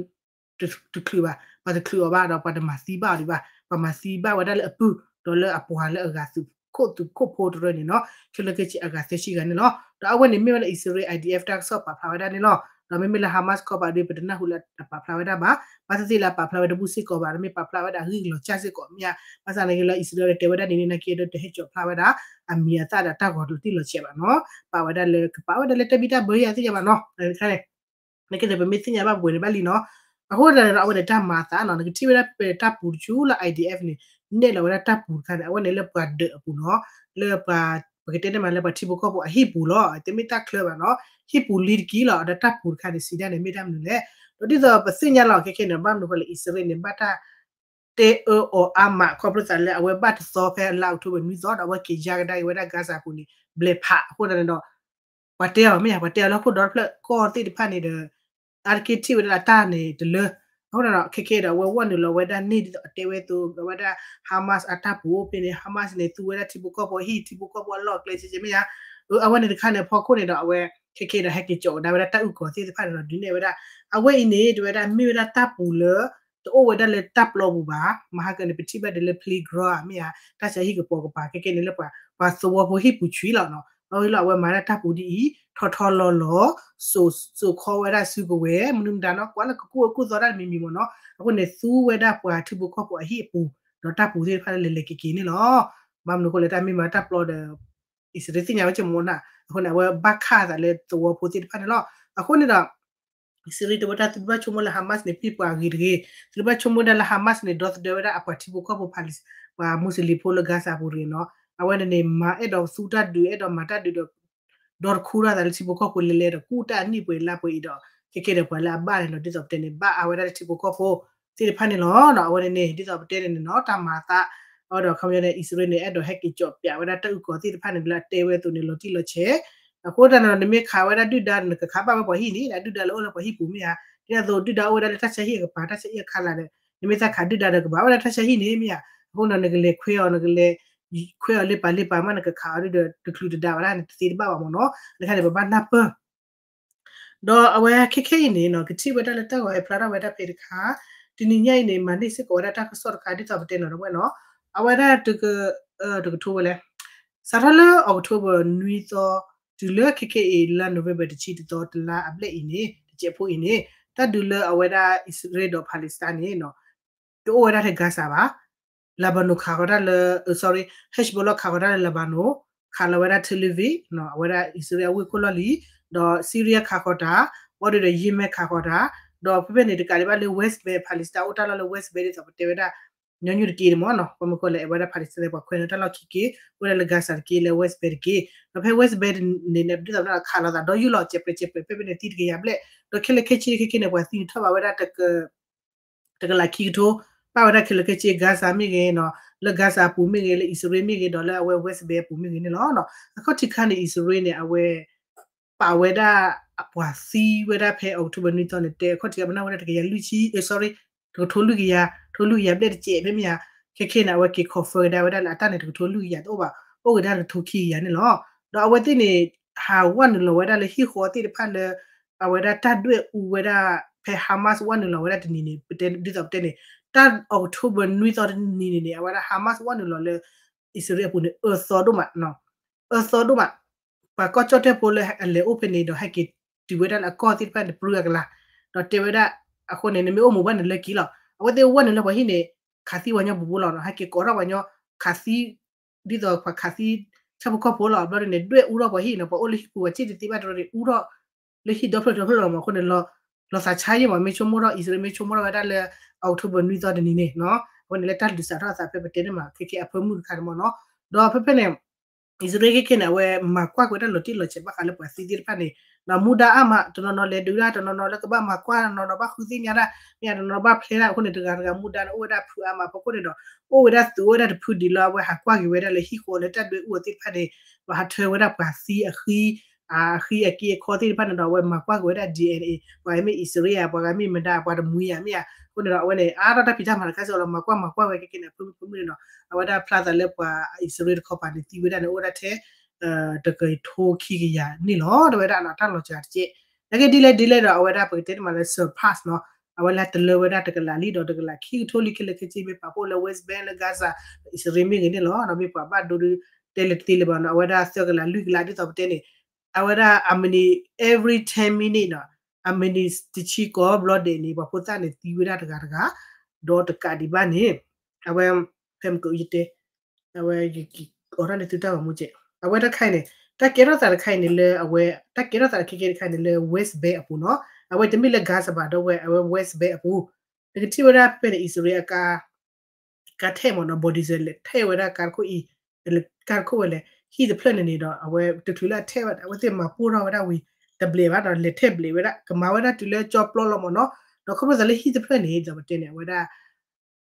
တချုးဘၣ် ပှၤတချုးအီၤဘၣ်ဒီး ပှၤတမၤသံဘၣ်အီၤဒံးဘၣ် ပှၤမၤသံဘၣ်ဝဲဒၣ်လၢအပုၢ် ဒီးလၢအပှၤလၢအဂၤသုးခိၣ်သုးခိၣ်ဖိတရၢန့ၣ်နီၤ ခဲလၢာ်ခဲဆ့အဂၤသၢဆံဂၤန့ၣ်လီၤ. ဒီးအဝဲန့ၣ်မ့ၢ်ဝဲလၢအံၣ်စရ့လး I D F တၢ်ကစီၣ်ပာ်ဖျါဝဲဒၣ်န့ၣ်လီၤ. ဒီးမ့မ့ၢ်လၢ Hamas ခီပၤဒီး ပတနၢ်ဟူလၢအပာ်ဖျါဝဲဒၣ်ဘၣ် ဘၣ်သ့ၣ်သ့ၣ်လၢအပာ်ဖျါဝဲတဘူၣ်စ့ၢ်ကီးဘၣ် ဒီးမ့ၢ်ပာ်ဖျါဝဲဒၣ်အဂံၢ်ကလီၤစၢ်စ့ၢ်ကီးမ့ၢ်ဧါ ဘၣ်ဆၣ်သနာ်က့လၢအံၣ်စရ့လးတဲဝဲဒၣ်န့ၣ်န့ၣ်နာ်က့ဒီး တဟဲစိာ်ဖျါဝဲဒၣ် အမံၤအသၣ်ဒီးတၢ်ဂီၤတလီၤတံၢ်လီၤဆဲးဘၣ်နီၤ ပာ်ဝဲဒၣ်လၢ ကပာ်ဝဲဒၣ်လၢတၢ်ဘံၣ်တၢ်ဘၢယၤသ့ၣ်ညါဘၣ်နီၤ တခါန့ၣ် နာ်က့ဒီး ပမ့ၢ်သ့ၣ်ညါဘၣ်ပှဲၤန့ၣ်ဘၣ်လံနီၤ အဃိသတးန့ၣ်ဒီး အဝဲန့ၣ်တၢ်မၤအသးနီၤ နကထံၣ်ဝဲဒၣ်ပတၢ်ပူၤတဆူလၢ I D F န့ၣ် နဲၣ်လီၤဝဲဒၣ်တၢ်ပူၤတခါန့ၣ် အဝဲန့ၣ်လၢပှၤဒၢးအပူၤနီၤ လၢပှၤ ပကတဲန့ၣ်မးလၢပှၤထံဖိကီၢ်ဖိအဟံၣ်ပူၤလီၤ တမ့ၢ်တၢ်ချၢဘၣ်နီၤ ဟံၣ်ပူၤလံတက့ၢ်လီၤ ဒီးတၢ်ပူၤတခါန့ၣ် စံးဒၣ်န့ၣ်မ့ၢ်တၢ်မနုၤလဲၣ် ဒီးဒ်သိးပသ့ၣ်ညါလီၤ ခဲခဲန့ၣ် ဘၣ်မနုၤဃိလၢအံၣ်စရ့လးန့ၣ် ဘၣ်တၢ် တဲအၢအီၤအါမး ခီဖျိသးလၢအဝဲဘၣ်တသီဖဲလါအီးထိဘၢၣ်နွံသီ ဒီးအဝဲက့ၤယါကဒါက့ၤဝဲဒၣ် Gaza ပူၤန့ၣ် ဘျဲးဖးအဃိသတးန့ၣ်ဒီး ပှၤတဲအီၤမ့ၢ်ဧါ ပှၤတဲအီၤလၢအခိၣ်ဒီဖျၢၣ်ကီၢ်သ့ၣ်တဖၣ်န့ၣ်ဒီး အါတက့ၢ်ထံၣ်ဝဲဒၣ်လၢတၢ်န့ၣ်တလၢ အဃိဒီး ခဲခဲဒီး အဝဲဝဲနုာ်လီၤဝဲဒၣ်န့ၣ်ဒ်သိးအတဲဝဲအသိး အဝဲဒၣ် Hamas အတၢ်ပူၤအိၣ်ဖဲန့ၣ် Hamas န့ၣ် သူဝဲဒၣ်ထံဖိကီၢ်ဖိအဟံၣ် ထံဖိကီၢ်ဖိအလီၢ်အကျဲ ကဲကဲမ့ၢ်ဧါ အဝဲန့ၣ်တခါန့ၣ် ဖီခိၣ်န့ၣ်ဒီး အဝဲ ခဲခဲဒီး ဟဲက့ၤကၠီးကဒါဝဲဒၣ်တၢ်အုၣ်ကီၤသ့ၣ်တဖၣ်န့ၣ်ဒီး ဒုးနဲၣ်ဝဲဒၣ် အဝဲအံၤန့ၣ် တဲဝဲဒၣ်မ့ၢ်ဝဲဒၣ်တၢ်ပူၤလၢ တအိၣ်ဝဲဒၣ်လၢတၢ်ပျီပူၤဘၣ် မဟါကန့ၣ် ပထံၣ်ဘၣ်ဒ်လၢ playground မ့ၢ်ဧါ တၢ်ဆါဟံၣ်ကပီၤကပၤ ခဲခဲန့ၣ်လၢပှၤ ပှၤသဝီဖိဟံၣ်ပူၤဆွံလီၤနီၤ အဝဲလီၤအဝဲမၤဒၣ်တၢ်ပူၤဒ်အံၤ ထီထီလီၤလီၤ စိာ်ခီဝဲဒၣ်စုကဝဲၤ မနုၤမတၤနီၤ ကွၢ်လၢကကူၣ်အၢကူၣ်သီတၢ်တမံၤမံၤမ့ၢ်နီၤ အဃိန့ၣ် သူဝဲဒၣ်ပှၤထံဖိကီၢ်ဖိအဟံၣ်အပူၤ ဒီးတၢ်ပူၤသ့ၣ်တဖၣ်လၢလဲၤလဲၤက့ၤက့ၤန့ၣ်လီၤ. ဘၣ်မနုၤအဃိလဲၣ် တၢ်မ့ၢ်မၤတၢ်ပျီဒီး အံၣ်စရ့လးသ့ၣ်ညါဝဲက့ၤမ့ၢ်နီၤ အဃိန့ၣ် အဝဲဘၣ်ခးအသးလၢသဝီဖိသ့ၣ်တဖၣ်န့ၣ်လီၤ. အဃိန့ၣ်ဒီး အံၣ်စရ့လးတဲဝဲတၢ်သုတဘၣ်ဆိကမိၣ်လၢ Hamas န့ၣ် ပ့ၢ်ပှၤအဂ့ၤတဂ့ၤ, သုတဘၣ်ဆိကမိၣ်ဒၣ်လၢ Hamas န့ၣ် ဒီသဒၢဝဲဒၣ်အပှၤထံဖိကီၢ်ဖိ Palestine ပှၤမူစလ့ၣ်ဖိလၢ Gaza အပူၤတဂ့ၤနီၤ, အဝဲန့ၣ်န့ၣ် မၤအဲၣ်ဒိးသူတၢ်ဒုး အဲၣ်ဒိးမၤတၢ်ဒုးဒီး ဒီတခူထီၣ်သးလၢထံဖိကီၢ်ဖိလဲၤလဲၤဒီး ကူၣ်တၢ်အနံၣ်ပှဲၤလါပှဲၤအံၤဒီး ခဲကဲဒီးပှၤလၢအဘၣ်န့ၣ်ဒီး ဒ်သိးပတဲန့ၣ် ဘၣ်အါဝဲဒၣ်လၢထံဖိကီၢ်ဖိသ့ၣ်တဖၣ်န့ၣ်လီၤ. အဝဲန့ၣ်န့ၣ် ဒ်သိးပတဲန့ၣ်နီၤ တၢ်မၤအသး အဝဲဒီးခီပညီန့ၣ် အံၣ်စရ့လးန့ၣ် အဲၣ်ဒိးဟဲက့ၤကၠီၣ်ပၠးဝဲဒၣ်တၢ်အုၣ်ကီၤသ့ၣ်တဖၣ်န့ၣ် လၢအတဲဝဲအသိးန့ၣ် လီၤတံၢ်လီၤဆဲး, အဃိတၢ်န့ၣ် နမ့ၢ်ခးဝဲဒၣ်ဒုၣ်ဒါ နကခးဘၣ်ဝဲပှၤဟံၣ်န့ၣ် ဒုၣ်ဒါလၢအိၣ်လၢပှၤဟံၣ်ပူၤမ့ၢ်ဧါ, ဒ်သိးဒုၣ်ဒါအိၣ်ဝဲဒၣ်လၢတၢ်ဆါဟံၣ်အကခးလၢ်ဒီး နမ့ၢ်သးခးဒုၣ်ဒါဒီးကဘၣ်ဝဲဒၣ်တၢ်ဆါဟံၣ်န့ၣ်မ့ၢ်ဧါ, အဃိန့ၣ် နကလဲၤခွဲအီၤ နကလဲၤ ခွဲအီၤလ့ပာ်လ့ပာ်မး နကခးအီၤဒုဒီး တချုးတဒါဝဲဒၣ်န့ၣ် တသ့တဘၣ်ဘၣ်မ့ၢ်နီၤ, လၢခါန့ၣ် ပဘၣ်နၢ်ပၢၢ် ဒီးအဝဲခဲခဲအံၤန့ၣ်နီၤ ကထံၣ်ဝဲဒၣ်လၢတၢ်ဂီၤဟဲဖျါထီၣ်ဝဲဒၣ်ဖဲတခါ, တနံၤညါအံၤန့ၣ် မၤန့ၢ်စ့ၢ်ကီးဝဲဒၣ်တၢ်ကစီၣ်တခါ ဒ်သိးပတဲနီၤ ဒီးဝဲနီၤ, အဝဲဒၣ် တကထိဝဲလဲၣ်, စးထီၣ်လၢ October နွံသီ တုၤလၢခဲခဲအံၤ လါ November တဆံတသီ တလါအဘျဲၣ်အံၤန့ၣ် တစဲးဖိအံၤန့ၣ် တၢ်ဒုးလၢအဝဲဒၣ်အံၣ်စရ့လးဒီး Palestine န့ၣ်နီၤ တအိၣ်ဝဲဒၣ်ထဲ Gaza ဘၣ်, Lebanon ခးဃီၤတၢ်လၢ sorry Hezbollah ခးဃီၤတၢ်လၢ Lebanon, ခးလီၤဝဲဒၣ် Tel Aviv နီၤ, အဝဲဒၣ်အံၣ်စရ့လးအဝ့ၢ်ခိၣ်လီၢ်လံ, ဒီး Syria ခးဃီၤတၢ်, ဘၣ်ဒီး Yemen ခးဃီၤတၢ်, ဒီးဖဲဖဲန့ၣ် တကးဒံးဘၣ်လၢ West Bank Palestine အိၣ်တၢ်လီၢ်လၢ West Bank ဒ်သိးပတဲဝဲဒၣ် ညီနုၢ်တက့ၢ်န့ၣ်မ့ၢ်နီၤ, ပမ့ၢ်ကွၢ်လၢအဝဲဒၣ် Palestine ပှၤခွဲးန့ၢ်တၢ်လီၢ်ခံက့ၢ်, အိၣ်ဝဲဒၣ်လၢ Gaza တက့ၢ် လၢ West Bank တက့ၢ်, ဒီးဖဲ West Bank န့ၣ် ဒ်သိးပတဲခးလီၤသးဒီးယူၢ်လီၤ စဲးပြဲးစဲးပြဲး ဖဲဖဲန့ၣ်သံတကယၤဘျဲၣ်, ဒီးခဲလၢာ်ခဲဆ့ခဲကနံၣ်န့ၣ် ပှၤသံန့ၣ်ထီၣ်ဘးဝဲဒၣ် တကလးခံကထိ, ပာ်ဝဲဒၣ်ခဲလၢာ်ခဲဆ့ Gaza မ့ၢ်ဂ့ၤနီၤ, လၢ Gaza အပူၤမ့ၢ်ဂ့ၤ, လၢအံၣ်စရ့လးမ့ၢ်ဂ့ၤ, ဒီးလၢအဝဲ West Bank အပူၤမ့ၢ်ဂ့ၤန့ၣ်လီၤ. အခီၣ်ထံးခါန့ၣ် အံၣ်စရ့လးန့ၣ် အဝဲ ပာ်ဝဲဒၣ် ပှၤသံဝဲဒၣ်ဖဲ October နွံသီန့ၣ် တဲအခီၣ်ထံးခါ ပနၢ်ဝဲဒၣ်တကယၤလွံၢ်ဆံ, sorry တကထိလွံၢ်ကယၤ, တကထိလွံၢ်ကယၤဘျဲၣ်တစဲးဖဲမ့ၢ်ဧါ, ခဲခဲန့ၣ် အဝဲက့ၤ confirm ကဒါဝဲဒၣ်လၢအတၢ်န့ၣ် တကထိလွံၢ်ကယၤတအိၣ်ဘၣ်, အိၣ်က့ၤဒၣ်တကထိခံကယၤန့ၣ်လီၤ. ဒီးအဝဲသ့ၣ်န့ၣ် ဟးဝဲနုာ်လီၤဝဲဒၣ်လၢဟံၣ်ဃီသ့ၣ်တဖၣ်လၢ အဝဲဒၣ်တၢ်ဒွဲၣ်အူဝဲဒၣ် ဖဲ Hamas ဝဲနုာ်လီၤဝဲဒၣ်တနံၤန့ၣ် ပတဲဒ်သိးပတဲန့ၣ် တၢ် October နွံသီတနံၤန့ၣ်န့ၣ် အဝဲဒၣ် Hamas ဝဲနုာ်လီၤလၢ အံၣ်စရ့လးအပူၤန့ၣ် အၢသီဒိၣ်မး, အၢသီဒိၣ်မး, ပှၤကီၢ်ကၠီၣ်တဲၣ်ဖိလၢအလဲၤအိၣ်ဖဲန့ၣ်ဒီး ဟဲက့ၤတုၤဝဲဒၣ်လၢအကီၢ်သ့ၣ်တဖၣ်န့ၣ် ပြၢအကလၤ, ဒီးတဲဝဲဒၣ် အဃိန့ၣ် နမ့ၢ်အိၣ်မူဘၣ်န့ၣ်လၢက့ၤလီၤ, အဝဲသ့ၣ်ဝဲနုာ်လၢပှၤဟံၣ်န့ၣ် ခးသံပှၤညီပူၤဖိလီၤနီၤ, ဟဲက့ၤကိးထီၣ်ပှၤညီ ခးသံ ဒ်သိးပှၤခးသံ ဆၣ်ဖိကီၢ်ဖိလီၤ, ဘျီဒ်န့ၣ် ဒွဲၣ်အူထီၣ်ပှၤဟံၣ်နီၤ, ပှၤအိၣ်လၢဟံၣ်ပူၤပှၤစ့ၣ်တသ့ဘၣ်တရၢန့ၣ် အူထီၣ် လၢဟံၣ်ဒီဖျၢၣ်ဒီဖျၢၣ်လီၤမး, အဃိန့ၣ် လီၤသးဆါယံာ်မး, မ့ၢ်ဆိကမိၣ်ထီၣ် အံၣ်စရ့လးမ့ၢ်ဆိကမိၣ်ထီၣ်ဝဲဒၣ်လၢ October နွံသီတနံၤန့ၣ်နီၤ, အဝဲန့ၣ်လၢတၢ်ဒုးစးထီၣ်အသးဖဲပတဲန့ၣ်မး ခဲခဲအဖၢမုၢ်တခါန့ၣ်မ့ၢ်နီၤ, ဒီးဖဲဖဲန့ၣ် အံၣ်စရ့လးခဲခဲန့ၣ် အဝဲမၤကွၢ်ကွံာ်ဝဲဒၣ်လီၤတံၢ်လီၤဆဲးဘၣ်ဃးလၢပှၤသံသ့ၣ်တဖၣ်န့ၣ် ဒီးမူဒါအါမး တနီၤနီၤလဲၤဒုးဒၣ် တနီၤနီၤလၢကဘၣ်မၤကွၢ် တနီၤနီၤဘၣ်ဃုသ့ၣ်ညါဒၣ် မ့ၢ်တနီၤနီၤဘၣ်ဖျဲဒၣ် အဃိန့ၣ် တဂၤတဂၤမူဒါန့ၣ် အိၣ်ဝဲဒၣ်ဖုးအါမး ဖဲခိၣ်န့ၣ်ဒီး အိၣ်ဝဲဒၣ်သုးအိၣ်ဝဲဒၣ်တဖုဒံးလၢအဝဲဟးကွၢ်က့ၤဝဲဒၣ်လၢဟံၣ်ဃီလၢတၢ်ဒွဲၣ်အူအီၤသ့ၣ်တဖၣ်န့ၣ် ပှၤဟးထၢဝဲဒၣ်ပှၤသံအဃံ အဃံအက့အခီသ့ၣ်တဖၣ်န့ၣ်ဒီး အဝဲမၤကွၢ်က့ၤဝဲဒၣ် DNA ပှၤမ့ၢ်အံၣ်စရ့လးဧါ ပှၤမ့ၢ်မတၤ ပှၤတမှံၤဧါမ့ၢ်ဧါ အဃိန့ၣ်ဒီး အဝဲန့ၣ် အါထီၣ်တၢ်ဖံးတၢ်မၤတခါစ့ၢ်ကီးလီၤ မၤကွၢ်မၤကွၢ်ဝဲခဲခဲန့ၣ် အဖၢမုၢ်ဖၢမုၢ်န့ၣ်ဒီး အဝဲဒၣ်ဖျါသးလၢပှၤအံၣ်စရ့လးတခီပၤန့ၣ် သံဝဲဒၣ်န့ၣ် အိၣ်ဝဲဒၣ်ထဲ တကထိခံကယၤန့ၣ်လီၤ တဲဝဲဒၣ်နီၤ တၢ်လီၤစှၤတက့ၢ်. နာ်က့ဒ်လဲၣ်ဒ်လဲၣ်ဒီး အဝဲဒၣ်ပကတဲတမံၤလၢ surpass နီၤ အဝဲလၢတလၢဝဲဒၣ်တကလးလံဒီးတကလးခံကထိလံ ခဲလၢာ်ခဲဆ့မ့ၢ်ပာ်ဖှိၣ်လၢ West Bank လၢ Gaza အံၣ်စရ့လးမ့ၢ်ဂ့ၤန့ၣ်လီၤ. ဒီးမ့ၢ်ပှၤဘၣ်ဒိဒုးတဲလဲၣ်တသ့လၢၤဘၣ်နီၤ အဝဲဒၣ်သၢကလးလွံၢ်ကလးဒ်သိးပတဲန့ၣ် အဝဲဒၣ်အမံးနံး every ten minute နီၤ အမံးနံးတဆံကီးဘျီဒဲးန့ၣ် ပှၤဖိသၣ်န့ၣ်သံဝဲဒၣ်တဂၤတဂၤ ဒီးတကးဒံးဘၣ်န့ၣ် အဝဲ ဖဲမ့ၢ်ကယတဲ အဝဲယကအိးထီၣ်န့ၢ်သုတၢ်ဂီၤမူကဲး အဝဲတၢ်တခါအံၤန့ၣ် တၢ်ကဲထီၣ်သးတခါအံၤန့ၣ်လၢအဝဲ တၢ်ကဲထီၣ်သးတခါခဲခဲတခါအံၤန့ၣ်လၢ West Bank အပူၤနီၤ အဝဲတမ့ၢ်လၢ Gaza ဘၣ်ဒီးဝဲ အဝဲ West Bank အပူၤ နကထံၣ်ဝဲဒၣ်ဖဲဖဲန့ၣ် အံၣ်စရ့လးအကါ ကါထဲးမ့ၢ်နီၤ bulldozer လဲၤထဲးဝဲဒၣ်ကါတခိၣ်အံၤ ကါတခိၣ်ဝဲလဲၣ် ဟံၣ်တဖျၢၣ်န့ၣ်န့ၣ်ဒီး အဝဲတချုးလၢအထဲးဝဲဒၣ် အဝဲသ့ၣ်မၤပိၢ်ထီၣ်ဝဲဒၣ်ဝံၤ တဘျဲးဘၣ်ဒီး လဲၤထဲးဘျဲးဝဲဒၣ် ကမၤဝဲဒၣ်တုၤလၢကၠီပျီလီၤမ့ၢ်နီၤ ဒီးခီဖျိသးလၢဟံၣ်တဖျၢၣ်န့ၣ် ဒ်သိးပတဲန့ၣ် အဝဲဒၣ်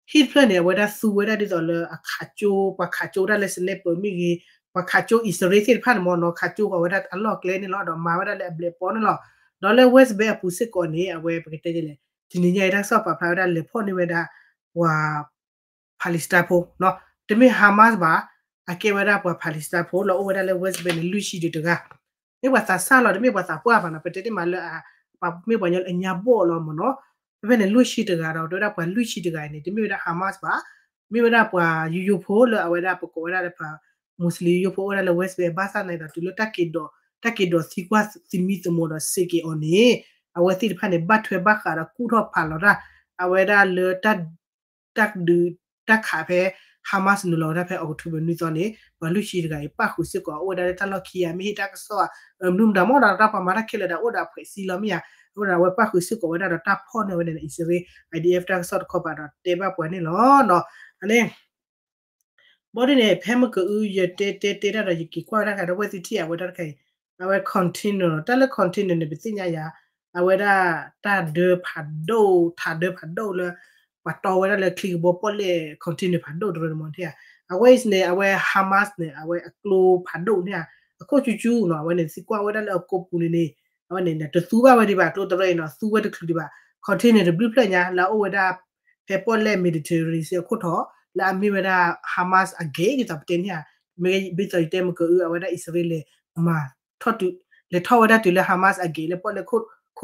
ဟံၣ်တဖျၢၣ်န့ၣ် အဝဲဒၣ်သူဝဲဒၣ်ဒ်သိးလၢအခးကၠိ ပှၤခးကၠိဝဲဒၣ်လၢ sniper မ့ၢ်ဂ့ၤ ပှၤခးကၠိအံၣ်စရ့လးသ့ၣ်တဖၣ်န့ၣ်မ့ၢ်နီၤ ခးကၠိဃီၤဝဲဒၣ်အလီၢ်ကျဲန့ၣ်လီၤ ဒီးမၤဝဲဒၣ်လၢအဘျဲးပီန့ၣ်လီၤ. ဒီးလၢ West Bank အပူၤစ့ၢ်ကီးန့ၣ် အဝဲပကတဲဒ်လဲၣ် တနံၤညါအံၤတၢ်ကစီၣ်ပာ်ဖျါဝဲဒၣ်လဲၤဖီၣ်န့ၢ်ဝဲဒၣ် ပှၤ Palestine ဖိနီၤ တမ့ၢ် Hamas ဘၣ် အကဲဝဲဒၣ်ပှၤ Palestine ဖိလီၤ အိၣ်ဝဲဒၣ်လၢ West Bank န့ၣ် လွံၢ်ဆံဒံးတဂၤ မ့ၢ်ပှၤသးစၢ်လီၤ တမ့ၢ်ပှၤသးပှၢ်ဘၣ်နီၤ ပတဲတ့ၢ်မးလၢ ပှၤမ့ၢ်ပှၤညီလၢအညါဘီၣ်လီၤမ့ၢ်နီၤ ဖဲဖဲန့ၣ် လွံၢ်ဆံတဂၤဒီး တဲဝဲဒၣ်ပှၤလွံၢ်ဆံတဂၤအံၤန့ၣ် တမ့ၢ်ဝဲဒၣ် Hamas ဘၣ် မ့ၢ်ဝဲဒၣ်ပှၤယိယိဖိလၢအဝဲဒၣ်ပကိးဝဲဒၣ်လၢပှၤ Muslim ယိယိဖိအိၣ်ဝဲဒၣ်လၢ West Bank ဘၣ်ဆၣ်န့ၣ်ဒီး တုၤလၢတၢ်က့ၤဒိး တၢ်က့ၤဒိးသံကွၢ်သမံသမိးဒီးစ့ၢ်က့ၤအီၤန့ၣ် အဝဲသ့ၣ်တဖၣ်န့ၣ် ဘၣ်ထွဲဘၣ်ဃးဒီးကူၣ်ထီၣ်ဖးလီၤတၢ် အဝဲဒၣ်လၢ တၢ်ဒုးတၢ်ခးဖဲ Hamas နုာ်လီၤဝဲဒၣ်ဖဲ October နွံသီန့ၣ် ပှၤလွံၢ်ဆံတဂၤအံၤ ပၣ်ဃုာ်စ့ၢ်ကီး အိၣ်ဝဲဒၣ်လၢတၢ်လီၢ်ခံဂၤ မ့ၢ်ဟ့ၣ်တၢ်ကစီၣ်ဧါ မနုၤမတၤမ့ၢ်ဒီးတၢ်ပှၤမၤတၢ်ခဲလၢာ်ဒီး အိၣ်ဒီးအဖှဲးစံလီၤမ့ၢ်ဧါ, အဃိဒီး အဝဲပၣ်ဃုာ်စ့ၢ်ကီးဝဲဒၣ်ဒီးတၢ်ဖီၣ်န့ၢ်ဝဲဒၣ် အံၣ်စရ့လး I D F တၢ်ကစီၣ်တခီပၤဒီးတဲဘၣ်ပှၤန့ၣ်လီၤ. အန့ၣ် ဘီဒ်န့ၣ် ဖဲမကၢအူ ယတဲတဲတဲတၢ်ဒီး ယက့ၤကွၢ်ဝဲဒၣ်တခါဒီး ဝဲသုထံၣ်ဧါ အဝဲတၢ်တခါအံၤ အဝဲ container လီၤ. တၢ်လၢ container န့ၣ် ပသ့ၣ်ညါယၤ အဝဲဒၣ်တၢ်ဒၢဖးဒိၣ် ထးဒၢဖးဒိၣ်လၢ ပှၤတီဝဲဒၣ်လၢချံကဘီပီၣ်လဲၣ် container ဖးဒိၣ်တရၢန့ၣ်မ့ၢ်ဧါ. အဝဲအံၤန့ၣ် အဝဲ Hamas န့ၣ် အဝဲအကျိဖးဒိၣ်န့ၣ်ဧါ အခိၣ်ကၠူကၠူနီၤ အဝဲန့ၣ် သံကွၢ်ဝဲဒၣ်လၢအကိာ်ပူၤန့ၣ်န့ၣ် အဝဲန့ၣ် တသူဘၣ်ဝဲဒံးဘၣ် ကျိတရၢအံၤနီၤ သူဝဲတချုးဒံးဘၣ် container တဘျုးဖျၢၣ်ညါ လၢအအိၣ်ဝဲဒၣ် ဖဲပီၣ်လဲၣ် Mediterranean အခိၣ်ထီၣ် လၢအမ့ၢ်ဝဲဒၣ် Hamas အ gate ဒ်သိးပတဲန့ၣ်ဧါ, မ့ၢ်ဒ်သိးယတဲမကၢအူ အဝဲဒၣ်အံၣ်စရ့လး မၤထီၣ်တုၤ လဲၤထီၣ်ဝဲဒၣ်တုၤလၢ Hamas အ gate လၢပီၣ်လဲၣ်ခိၣ်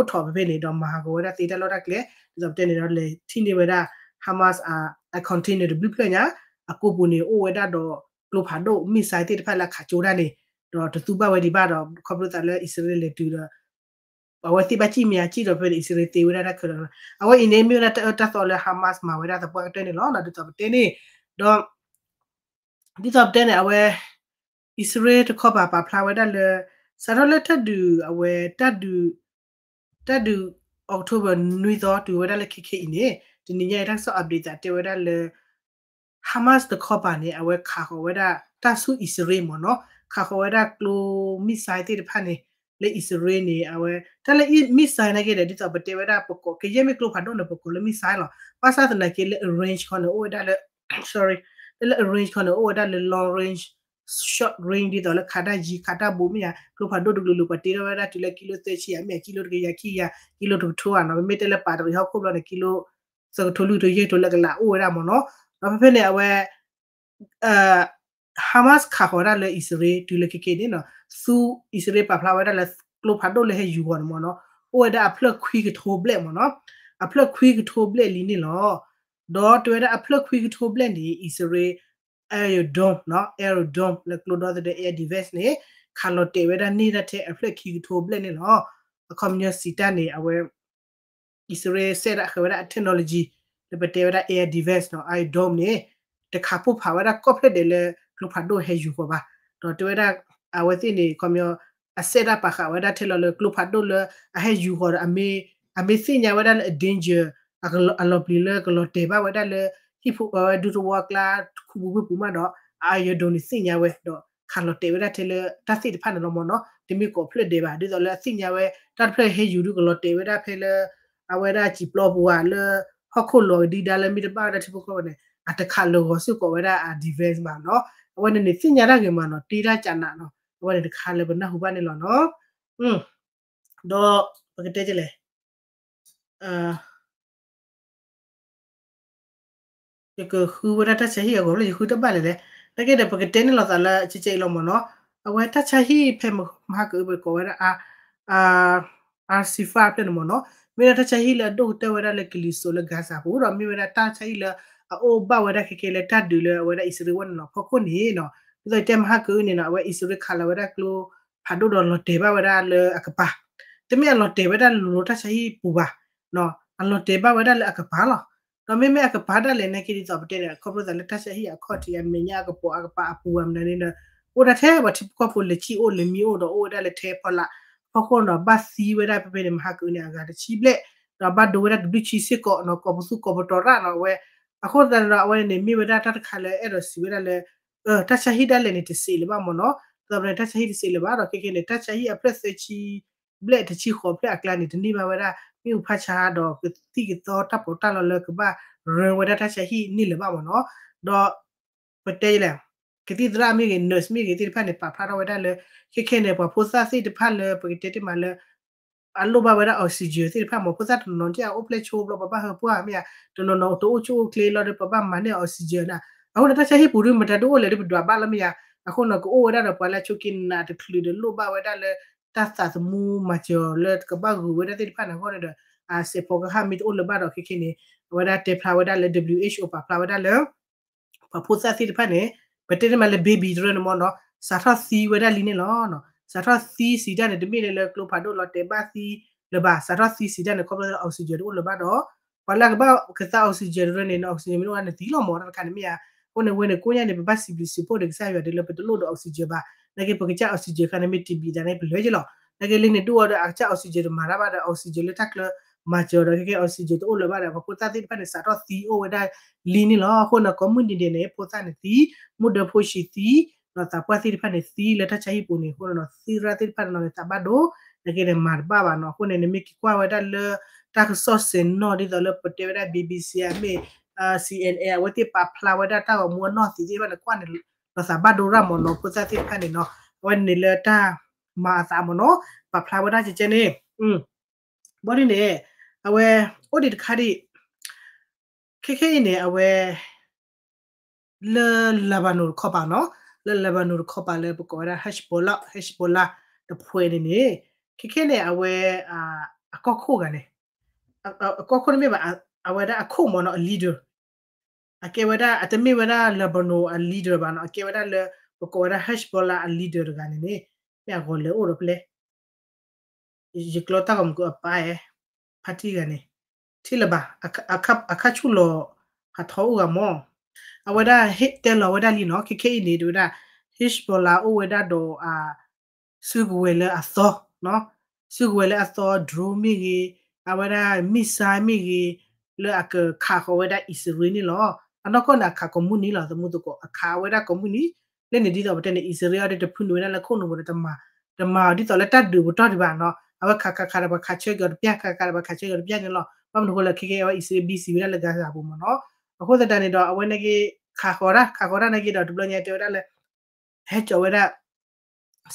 ထီၣ်ဖဲဖဲန့ၣ် ဒီးမၤဟးဂီၤဝဲဒၣ်သ့တၢ်လီၢ်တၢ်ကျဲ ဒ်သိးပတဲန့ၣ်ဒီး လဲၤထံၣ်န့ၢ်ဝဲဒၣ် Hamas အ အ container တဘျုးဖျၢၣ်ညါ အကိာ်ပူၤန့ၣ် အိၣ်ဝဲဒၣ်ဒီး ကျိဖးဒိၣ် missile သ့ၣ်တဖၣ်လၢအခးကၠိဒၣ်န့ၣ် ဒီးတသူဘၣ်ဝဲဒံးဘၣ်ဒီး ခီဖျိသးလၢအံၣ်စရ့လးလဲၤတုၤဒီး အဝဲသ့ၣ်ဘၣ်စံၣ်မ့ၢ်ဧါ စံၣ်ဒီးဖဲန့ၣ် အံၣ်စရ့လးသ့ဝဲဒၣ်တၢ်ခဲလၢာ်လီၤ. အဝဲအံၤန့ၣ် မ့ၢ်ဝဲဒၣ်တၢ်အၢတၢ်သီလၢ Hamas မၤဝဲဒၣ်သပှၢ်ကတၢၢ်န့ၣ်လီၤ. ဒ်သိးပတဲန့ၣ် ဒီး ဒ်သိးပတဲန့ၣ် အဝဲ အံၣ်စရ့လးတခီပၤပာ်ဖျါဝဲဒၣ်လၢ စးထီၣ်လၢတၢ်ဒုး အဝဲ တၢ်ဒုး တၢ်ဒုး October နွံသီတုၤဝဲဒၣ်လၢခဲခဲအံၤန့ၣ် တနံၤညါအံၤတၢ်ကစီၣ် update သးတဲဝဲဒၣ်လၢ Hamas တခီပၤန့ၣ် အဝဲခးဃီၤဝဲဒၣ်တၢ်ဆူအံၣ်စရ့လးမ့ၢ်နီၤ ခးဃီၤဝဲဒၣ်ကျိ missile သ့ၣ်တဖၣ်န့ၣ် လၢအံၣ်စရ့လးန့ၣ် အဝဲ တၢ်လၢ missile နာ်က့ဒီး ဒ်သိးပတဲဝဲဒၣ်ပကိး ကယဲၢ်မ့ၢ်ကျိဖးဒိၣ်န့ၣ် ပကိးလၢ missile လီၤ. ဘၣ်ဆၣ်သနာ်က့လၢအ range ခီန့ၣ် အိၣ်ဝဲဒၣ်လၢ sorry လၢလၢအ range ခီန့ၣ် အိၣ်ဝဲဒၣ်လၢ long range, short range ဒ်သိးလၢခးတၢ်ယံၤခးတၢ်ဘူးမ့ၢ်ဧါ ကျိဖးဒိၣ်တကလုာ်လုာ် ပှၤတ့ထီၣ်ဝဲဒၣ်တုၤလၢကံလိသၢဆံယၤ မ့ၢ်ဧါ ကံလိတကယၤခံကယၤ ကံလိတကထိဧါနီၤ ပမ့ၢ်တဲလၢပာ်တရံးဟီၣ်ခိၣ်ဘျီန့ၣ် ကံလိ သကထိလွံၢ်ကထိယဲၢ်ကထိလၢကလးအိၣ်ဝဲဒၣ်မ့ၢ်နီၤ ဒီးဖဲဖဲန့ၣ် အဝဲ Hamas ခးဃီၤဝဲဒၣ်လၢအံၣ်စရ့လး တုၤလၢခဲခဲန့ၣ်နီၤ ဆူအံၣ်စရ့လးပာ်ဖျါဝဲဒၣ်လၢ ကျိဖးဒိၣ်လၢဟဲယူၤဃီၤန့ၣ်မ့ၢ်နီၤ အိၣ်ဝဲဒၣ်အဖျၢၣ်ခွံကထိဘျဲၣ်မ့ၢ်နီၤ အဖျၢၣ်ခွံကထိဘျဲၣ်လံန့ၣ်လီၤ. ဒီးတဲဝဲဒၣ်အဖျၢၣ်ခွံကထိဘျဲၣ်န့ၣ် အံၣ်စရ့လး Iron Dome နီၤ Iron Dome လၢကျိဒီသဒၢ air defense န့ၣ် ခးလီၤတဲာ်ဝဲဒၣ်န့ၢ်ဒၣ်ထဲအဖျၢၣ်ခံကထိဘျဲၣ်န့ၣ်လီၤ. အခီပညီစံးတၢ်န့ၣ် အဝဲ အံၣ်စရ့လး set up ဃဲၤဝဲဒၣ်အ technology လၢပတဲဝဲဒၣ် air defense နီၤ Iron Dome န့ၣ် တခးပိၢ်ဖးဝဲဒၣ်ကီၢ်ဖျၢၣ်ဒဲးလၢကျိဖးဒိၣ်ဟဲယူၤဃီၤဘၣ်. ဒီးတဲဝဲဒၣ် အဝဲသ့ၣ်န့ၣ် အခီပညီ အ set up ပာ်ဃာ်ဝဲဒၣ်ထဲလီၤလၢကျိဖးဒိၣ်လၢအဟဲယူၤဃီၤဒီး အမ့ၢ်သ့ၣ်ညါဝဲဒၣ်လၢအ danger အလီၤပျံၤလၢကလီၤတဲာ်ဘၣ်ဝဲဒၣ်လၢ ဟံၣ်ဖိဃီဝဲဒူသဝီအကျါ ခူပူၤဝ့ၢ်ပူၤမးဒီး Iron Dome န့ၣ်သ့ၣ်ညါဝဲဒီး ခးလီၤတဲာ်ဝဲဒၣ်ထဲလၢတၢ်သ့ၣ်တဖၣ်န့ၣ်လီၤမ့ၢ်နီၤ တမ့ၢ်ကီးဖျၢၣ်ဒဲးဘၣ် ဒ်သိးလၢအသ့ၣ်ညါဝဲ တၢ်တဖျၢၣ်ဟဲယူၤဒုကလီၤတဲာ်ဝဲဒၣ်ဖဲလၢ အဝဲဒၣ်စံာ်ပျီပူၤဧါ လၢဟီၣ်ခိၣ်လီၤကဒံဒါလၢမ့ၢ်တဘၣ်ဝဲဒၣ်ထံဖိကီၢ်ဖိန့ၣ် အတခးလၢာ်ဂီၤစ့ၢ်ကီးဝဲဒၣ်အ defense ဘၣ်နီၤ အဝဲန့ၣ်န့ၣ်သ့ၣ်ညါတၢ်ဂ့ၤမးနီၤ တ့တၢ်ကးနးနီၤ အဝဲန့ၣ်တခါလၢပနၢ်ဟူဘၣ်န့ၣ်လီၤနီၤ ဒီးပကတဲကလဲၣ် ယကဃုဝဲဒၣ်တၢ်ဆါဟံၣ်အဂီၢ်လၢယဃုတဘၣ်လဲၣ်လဲၣ်, နာ်က့ဒီးပကတဲန့ၣ်လီၤသးလၢကဲကဲအံၤလီၤမ့ၢ်နီၤ, အဝဲတၢ်ဆါဟံၣ်ဖဲမဟါကအုပကိးဝဲဒၣ် Al-Shifa ဖျၢၣ်န့ၣ်မ့ၢ်နီၤ, မ့ၢ်ဒၣ်တၢ်ဆါဟံၣ်လၢအဒိၣ်ကတၢၢ်ဝဲဒၣ်လၢကလံၤစိးလၢ Gaza ပူၤ ဒီးမ့ၢ်ဝဲဒၣ်တၢ်ဆါဟံၣ်လၢအအိၣ်ဘၣ်ဝဲဒၣ်ခဲခဲလၢတၢ်ဒုးလၢအဝဲဒၣ်အံၣ်စရ့လးဝဲန့ၣ်လီၤ. ဖီခိၣ်န့ၣ်နီၤ, ဒ်သိးတဲမဟါကအုန့ၣ်နီၤ, အဝဲအံၣ်စရ့လးခးလီၤဝဲဒၣ်ကျိဖးဒိၣ်ဒီးလီၤတဲာ်ဘၣ်ဝဲဒၣ်လၢအကပၤ, တမ့ၢ်အလီၤတဲာ်ဝဲဒၣ်လိၤလိၤတၢ်ဆါဟံၣ်ပူၤဘၣ် အလီၤတဲာ်ဘၣ်ဝဲဒၣ်လၢအကပၤလီၤ. ဒီးမ့မ့ၢ်အကပၤဒၣ်လဲာ်နာ်က့ဒ်သိးပတဲန့ၣ် ခီဖျိသးလၢတၢ်ဆါဟံၣ်အခီၣ်ထံးအမဲာ်ညါအကပိာ်အကပၤအပူၤအမနုၤန့ၣ်ဒီး အိၣ်ဒၣ်ထဲပှၤထံဖိကီၢ်ဖိလဲၤထံၣ်အိၣ်လဲၤမံအိၣ်ဒီး အိၣ်ဝဲဒၣ်လၢထဲဖီလာ် ဖီခိၣ်ဒီးဘၣ်သံဝဲဒၣ်ဖဲဖဲန့ၣ် မဟါကအုန့ၣ် အဂၤတဆံဘျဲၣ်, ဒီးဘၣ်ဒိဝဲဒၣ်တဘျုးဆံစ့ၢ်ကီးနီၤ ကိးပသူကိးပတီၤရၣ်နီၤ အဝဲ အဃိသတးန့ၣ်ဒီး အဝဲန့ၣ်မ့ၢ်ဝဲဒၣ်တၢ်တခါလၢအဲၣ်ဒိးစံးဝဲဒၣ်လၢ တၢ်ဆါဟံၣ်ဒၣ်လဲာ်န့ၣ် တစဲးလၢၤဘၣ်မ့ၢ်နီၤ, ဒီးဖဲန့ၣ် တၢ်ဆါဟံၣ်တစဲးလၢၤဘၣ်ဒီး ခဲခဲန့ၣ် တၢ်ဆါဟံၣ်အဖျၢၣ်သၢဆံဘျဲၣ်တဆံဃိးဖျၢၣ်အကျါန့ၣ် တန့ၢ်ဘၣ်ဝဲဒၣ် မ့ၣ်အူဖးဆါဒီးကသံၣ်ကသီတၢ်ပီးတၢ်လီလၢကဘၣ်ရၢဝဲဒၣ်တၢ်ဆါဟံၣ်န့ၢ်လၢၤဘၣ်မ့ၢ်နီၤ, ဒီး ပတဲလဲၣ် ကသံၣ်သရၣ်မ့ၢ်ဂ့ၤ nurse မ့ၢ်ဂ့ၤသ့ၣ်တဖၣ်န့ၣ် ပာ်ဖျါထီၣ်ဝဲဒၣ်လၢ ခဲခဲန့ၣ် ပှၤဖိသၣ်သ့ၣ်တဖၣ်လၢပကတဲတ့ၢ်မးလၢ အလိၣ်ဘၣ်ဝဲဒၣ် oxygen သ့ၣ်တဖၣ်မ့ၢ် ဖိသၣ်တနီၤနီၤ ကအိၣ်ဖျဲၣ်ဆိဘျီ ပဘၣ်ဟၢဖှၢ်မ့ၢ်ဧါ, တနီၤနီၤတအိၣ်ဆူၣ်အိၣ်ချ့လီၤဒီး ပဘၣ်မၤန့ၢ် oxygen နၤ, အဃိန့ၣ် တၢ်ဆါဟံၣ်ပူၤဒု မတၤဒုအိၣ်လဲၣ်ဒု ပဒွးဘၣ်လီၤမ့ၢ်ဧါ, အဃိန့ၣ် ကအိၣ်ဝဲဒၣ်ဒီးပှၤလၢဆိးက့နးတချုးဒီးလိၣ်ဘၣ်ဝဲဒၣ်လၢ တၢ်သးသမူမၤစၢၤလၢကဘၣ်ဂုာ်ဝဲဒၣ်သ့ၣ်တဖၣ်န့ၣ်အဂီၢ်န့ၣ်ဒီး အစဲးဖီကဟၣ်မ့ၢ်တအိၣ်လၢၤဘၣ်ဒီးခဲခဲန့ၣ် အဝဲဒၣ်တဲဖျါဝဲဒၣ်လၢ W H O ပာ်ဖျါဝဲဒၣ်လၢ ပှၤဖိသၣ်သ့ၣ်တဖၣ်န့ၣ် ပတဲန့ၣ်မးလၢ baby တရၢန့ၣ်မ့ၢ်နီၤ စးထီၣ်သံဝဲဒၣ်လံန့ၣ်လီၤ. စးထီၣ်သံစံးတၢ်န့ၣ် တမ့ၢ်လၢကျိဖးဒိၣ်လီၤတဲာ်ဘၣ်သံလၢၤဘၣ်, စးထီၣ်သံစံးတၢ်န့ၣ် ခီဖျိလၢ oxygen တအိၣ်လၢၤဘၣ်ဒီး ပှၤလၢအကဘၣ်ကသါ oxygen တရၢန့ၣ် oxygen မ့ၢ်တအိၣ်ဘၣ်န့ၣ်သံလီၤမး တၢ်တခါန့ၣ်မ့ၢ်ဧါ. အဃိန့ၣ် ဝဲန့ၣ်ကိးညါန့ၣ် ပဘၣ်စံးဘျုးစံးဖှိၣ်ဒီးကစၢ်ယွၤဒ်လၢပတလိၣ်ဒီး oxygen ဘၣ်, နာ်က့ပကစၢ် oxygen ခါန့ၣ်မ့ၢ်တံဘံသးန့ၣ် ပလဲၤယ့လီၤ. နာ်က့လၢန့ၣ်ဒိၣ်အီၤဒီး အကစၢ် oxygen တမၤတၢ်ဘၣ်ဒီး oxygen လၢတၢ်ကျၢၤမၤစၢၤဒီး ခဲကဲ oxygen တအိၣ်လၢၤဘၣ်ဒီး ပှၤဖိသၣ်သ့ၣ်တဖၣ်န့ၣ် စးထီၣ်သံအိၣ်ဝဲဒၣ်လံန့ၣ်လီၤ. အဃိန့ၣ် ကိးမုၢ်နံၤဒဲးန့ၣ် ဖိသၣ်န့ၣ်သံ, မုၣ်ဒၢဖိဆံးသံ, ဒီးသးပှၢ်သ့ၣ်တဖၣ်န့ၣ်သံလၢတၢ်ဆါဟံၣ်ပူၤန့ၣ် အဃိန့ၣ် သံရၣ်သ့ၣ်တဖၣ်န့ၣ် နသးဘၣ်ဒိ, နာ်က့န့ၣ် မၤတဘၣ်ဘၣ်နီၤ. အဃိန့ၣ် နမ့ၢ်က့ၤကွၢ်ဝဲဒၣ်လၢ တၢ်ကစီၣ်စဲးနီၣ်ဒ်သိးလၢပတဲဝဲဒၣ် BBC အမ့ၢ် CNN အဝဲသ့ၣ်ပာ်ဖျါဝဲဒၣ်တၢ်ဂီၤမူအနီၢ်သံသ့ၣ်တဖၣ်န့ၣ် ကွၢ်န့ၣ် လီၤသးဘၣ်ဒိရၣ်မးနီၤ ဖိသၣ်သ့ၣ်တဖၣ်န့ၣ်နီၤ. အဝဲန့ၣ်လၢတၢ်မၤအသးမးနီၤ ပာ်ဖျါဝဲဒၣ်ကဲကဲန့ၣ် ဘၣ်ဒ်န့ၣ် အဝဲ အိၣ်ဒံးတခါဒံး ခဲခဲအံၤန့ၣ် အဝဲ လၢ Lebanon တခီပၤနီၤ, လၢ Lebanon တခီပၤလၢပကိးဝဲဒၣ် Hezbollah Hezbollah တဖုန့ၣ်န့ၣ် ခဲခဲန့ၣ် အဝဲ အကီၢ်ခိၣ်ဂၤန့ၣ် အကီၢ်ခိၣ်တမ့ၢ်ဘၣ် အဝဲဒၣ်အခိၣ်မးနီၤ အ leader အကဲဝဲဒၣ် အတမ့ၢ်ဝဲဒၣ် Lebanon အ leader ဘၣ်နီၤ, အကဲဝဲဒၣ်လၢ ပကိးဝဲဒၣ် Hezbollah အ leader တဂၤန့ၣ်န့ၣ် မ့ၢ်အဂီၤလဲၤအိၣ်ဒီးဖဲလဲၣ် ယကျီတၢ်ဂီၤမူကအပၢ်အဲ ဖါတံၢ်ဂၤန့ၣ် ထံၣ်လၢၤဘၣ် အခါဆူၣ်လီၤ ဟးထီၣ်အိၣ်ဂၤမး အဝဲဒၣ်ဟ့ၣ်တဲလီၤဝဲဒၣ်လံနီၤ ခဲခဲအံၤန့ၣ် တဝဲဒၣ် Hezbollah အိၣ်ဝဲဒၣ်ဒီး စုကဝဲၤလၢအသီ စုကဝဲၤလၢအသီ drone မ့ၢ်ဂ့ၤ အဝဲဒၣ် missile မ့ၢ်ဂ့ၤ လၢအကခးဃီၤဝဲဒၣ်အံၣ်စရ့လးန့ၣ်လီၤ. အနီၢ်ကီၢ်န့ၣ် အခးကိးမုၢ်နံၤလီၤ သမူသကိး အခးဝဲဒၣ်ကိးမုၢ်နံၤ လၢန့ၣ်ဒ်သိးပတဲန့ၣ် အံၣ်စရ့လးအံၤဒီးတဖုနုာ်ဝဲဒၣ်လၢခိၣ်နူာ်ပူၤဒီး တမၤ တမၤအီၤဒ်သိးလၢတၢ်ဒုးပတီၢ်ဒံးဘၣ်နီၤ အဝဲခးခးခးဒီးပှၤခးဆၢက့ၤအီၤတပျၢ် ခးခးဒီးပှၤခးဆၢက့ၤအီၤတပျၢ်န့ၣ်လီၤ. ဘၣ်မနုၤအဃိလဲၣ် ခဲကဲအဝဲအံၣ်စရ့လး busy ဝဲဒၣ်လၢ Gaza ပူၤမးနီၤ အဃိသတးန့ၣ်ဒီး အဝဲန့ၣ်က့ ခးဃီၤတၢ် ခးဃီၤတၢ်န့ၣ်က့ဒီး တဘျီညါတဲဝဲဒၣ်လၢ ဟဲကၠီၤဝဲဒၣ်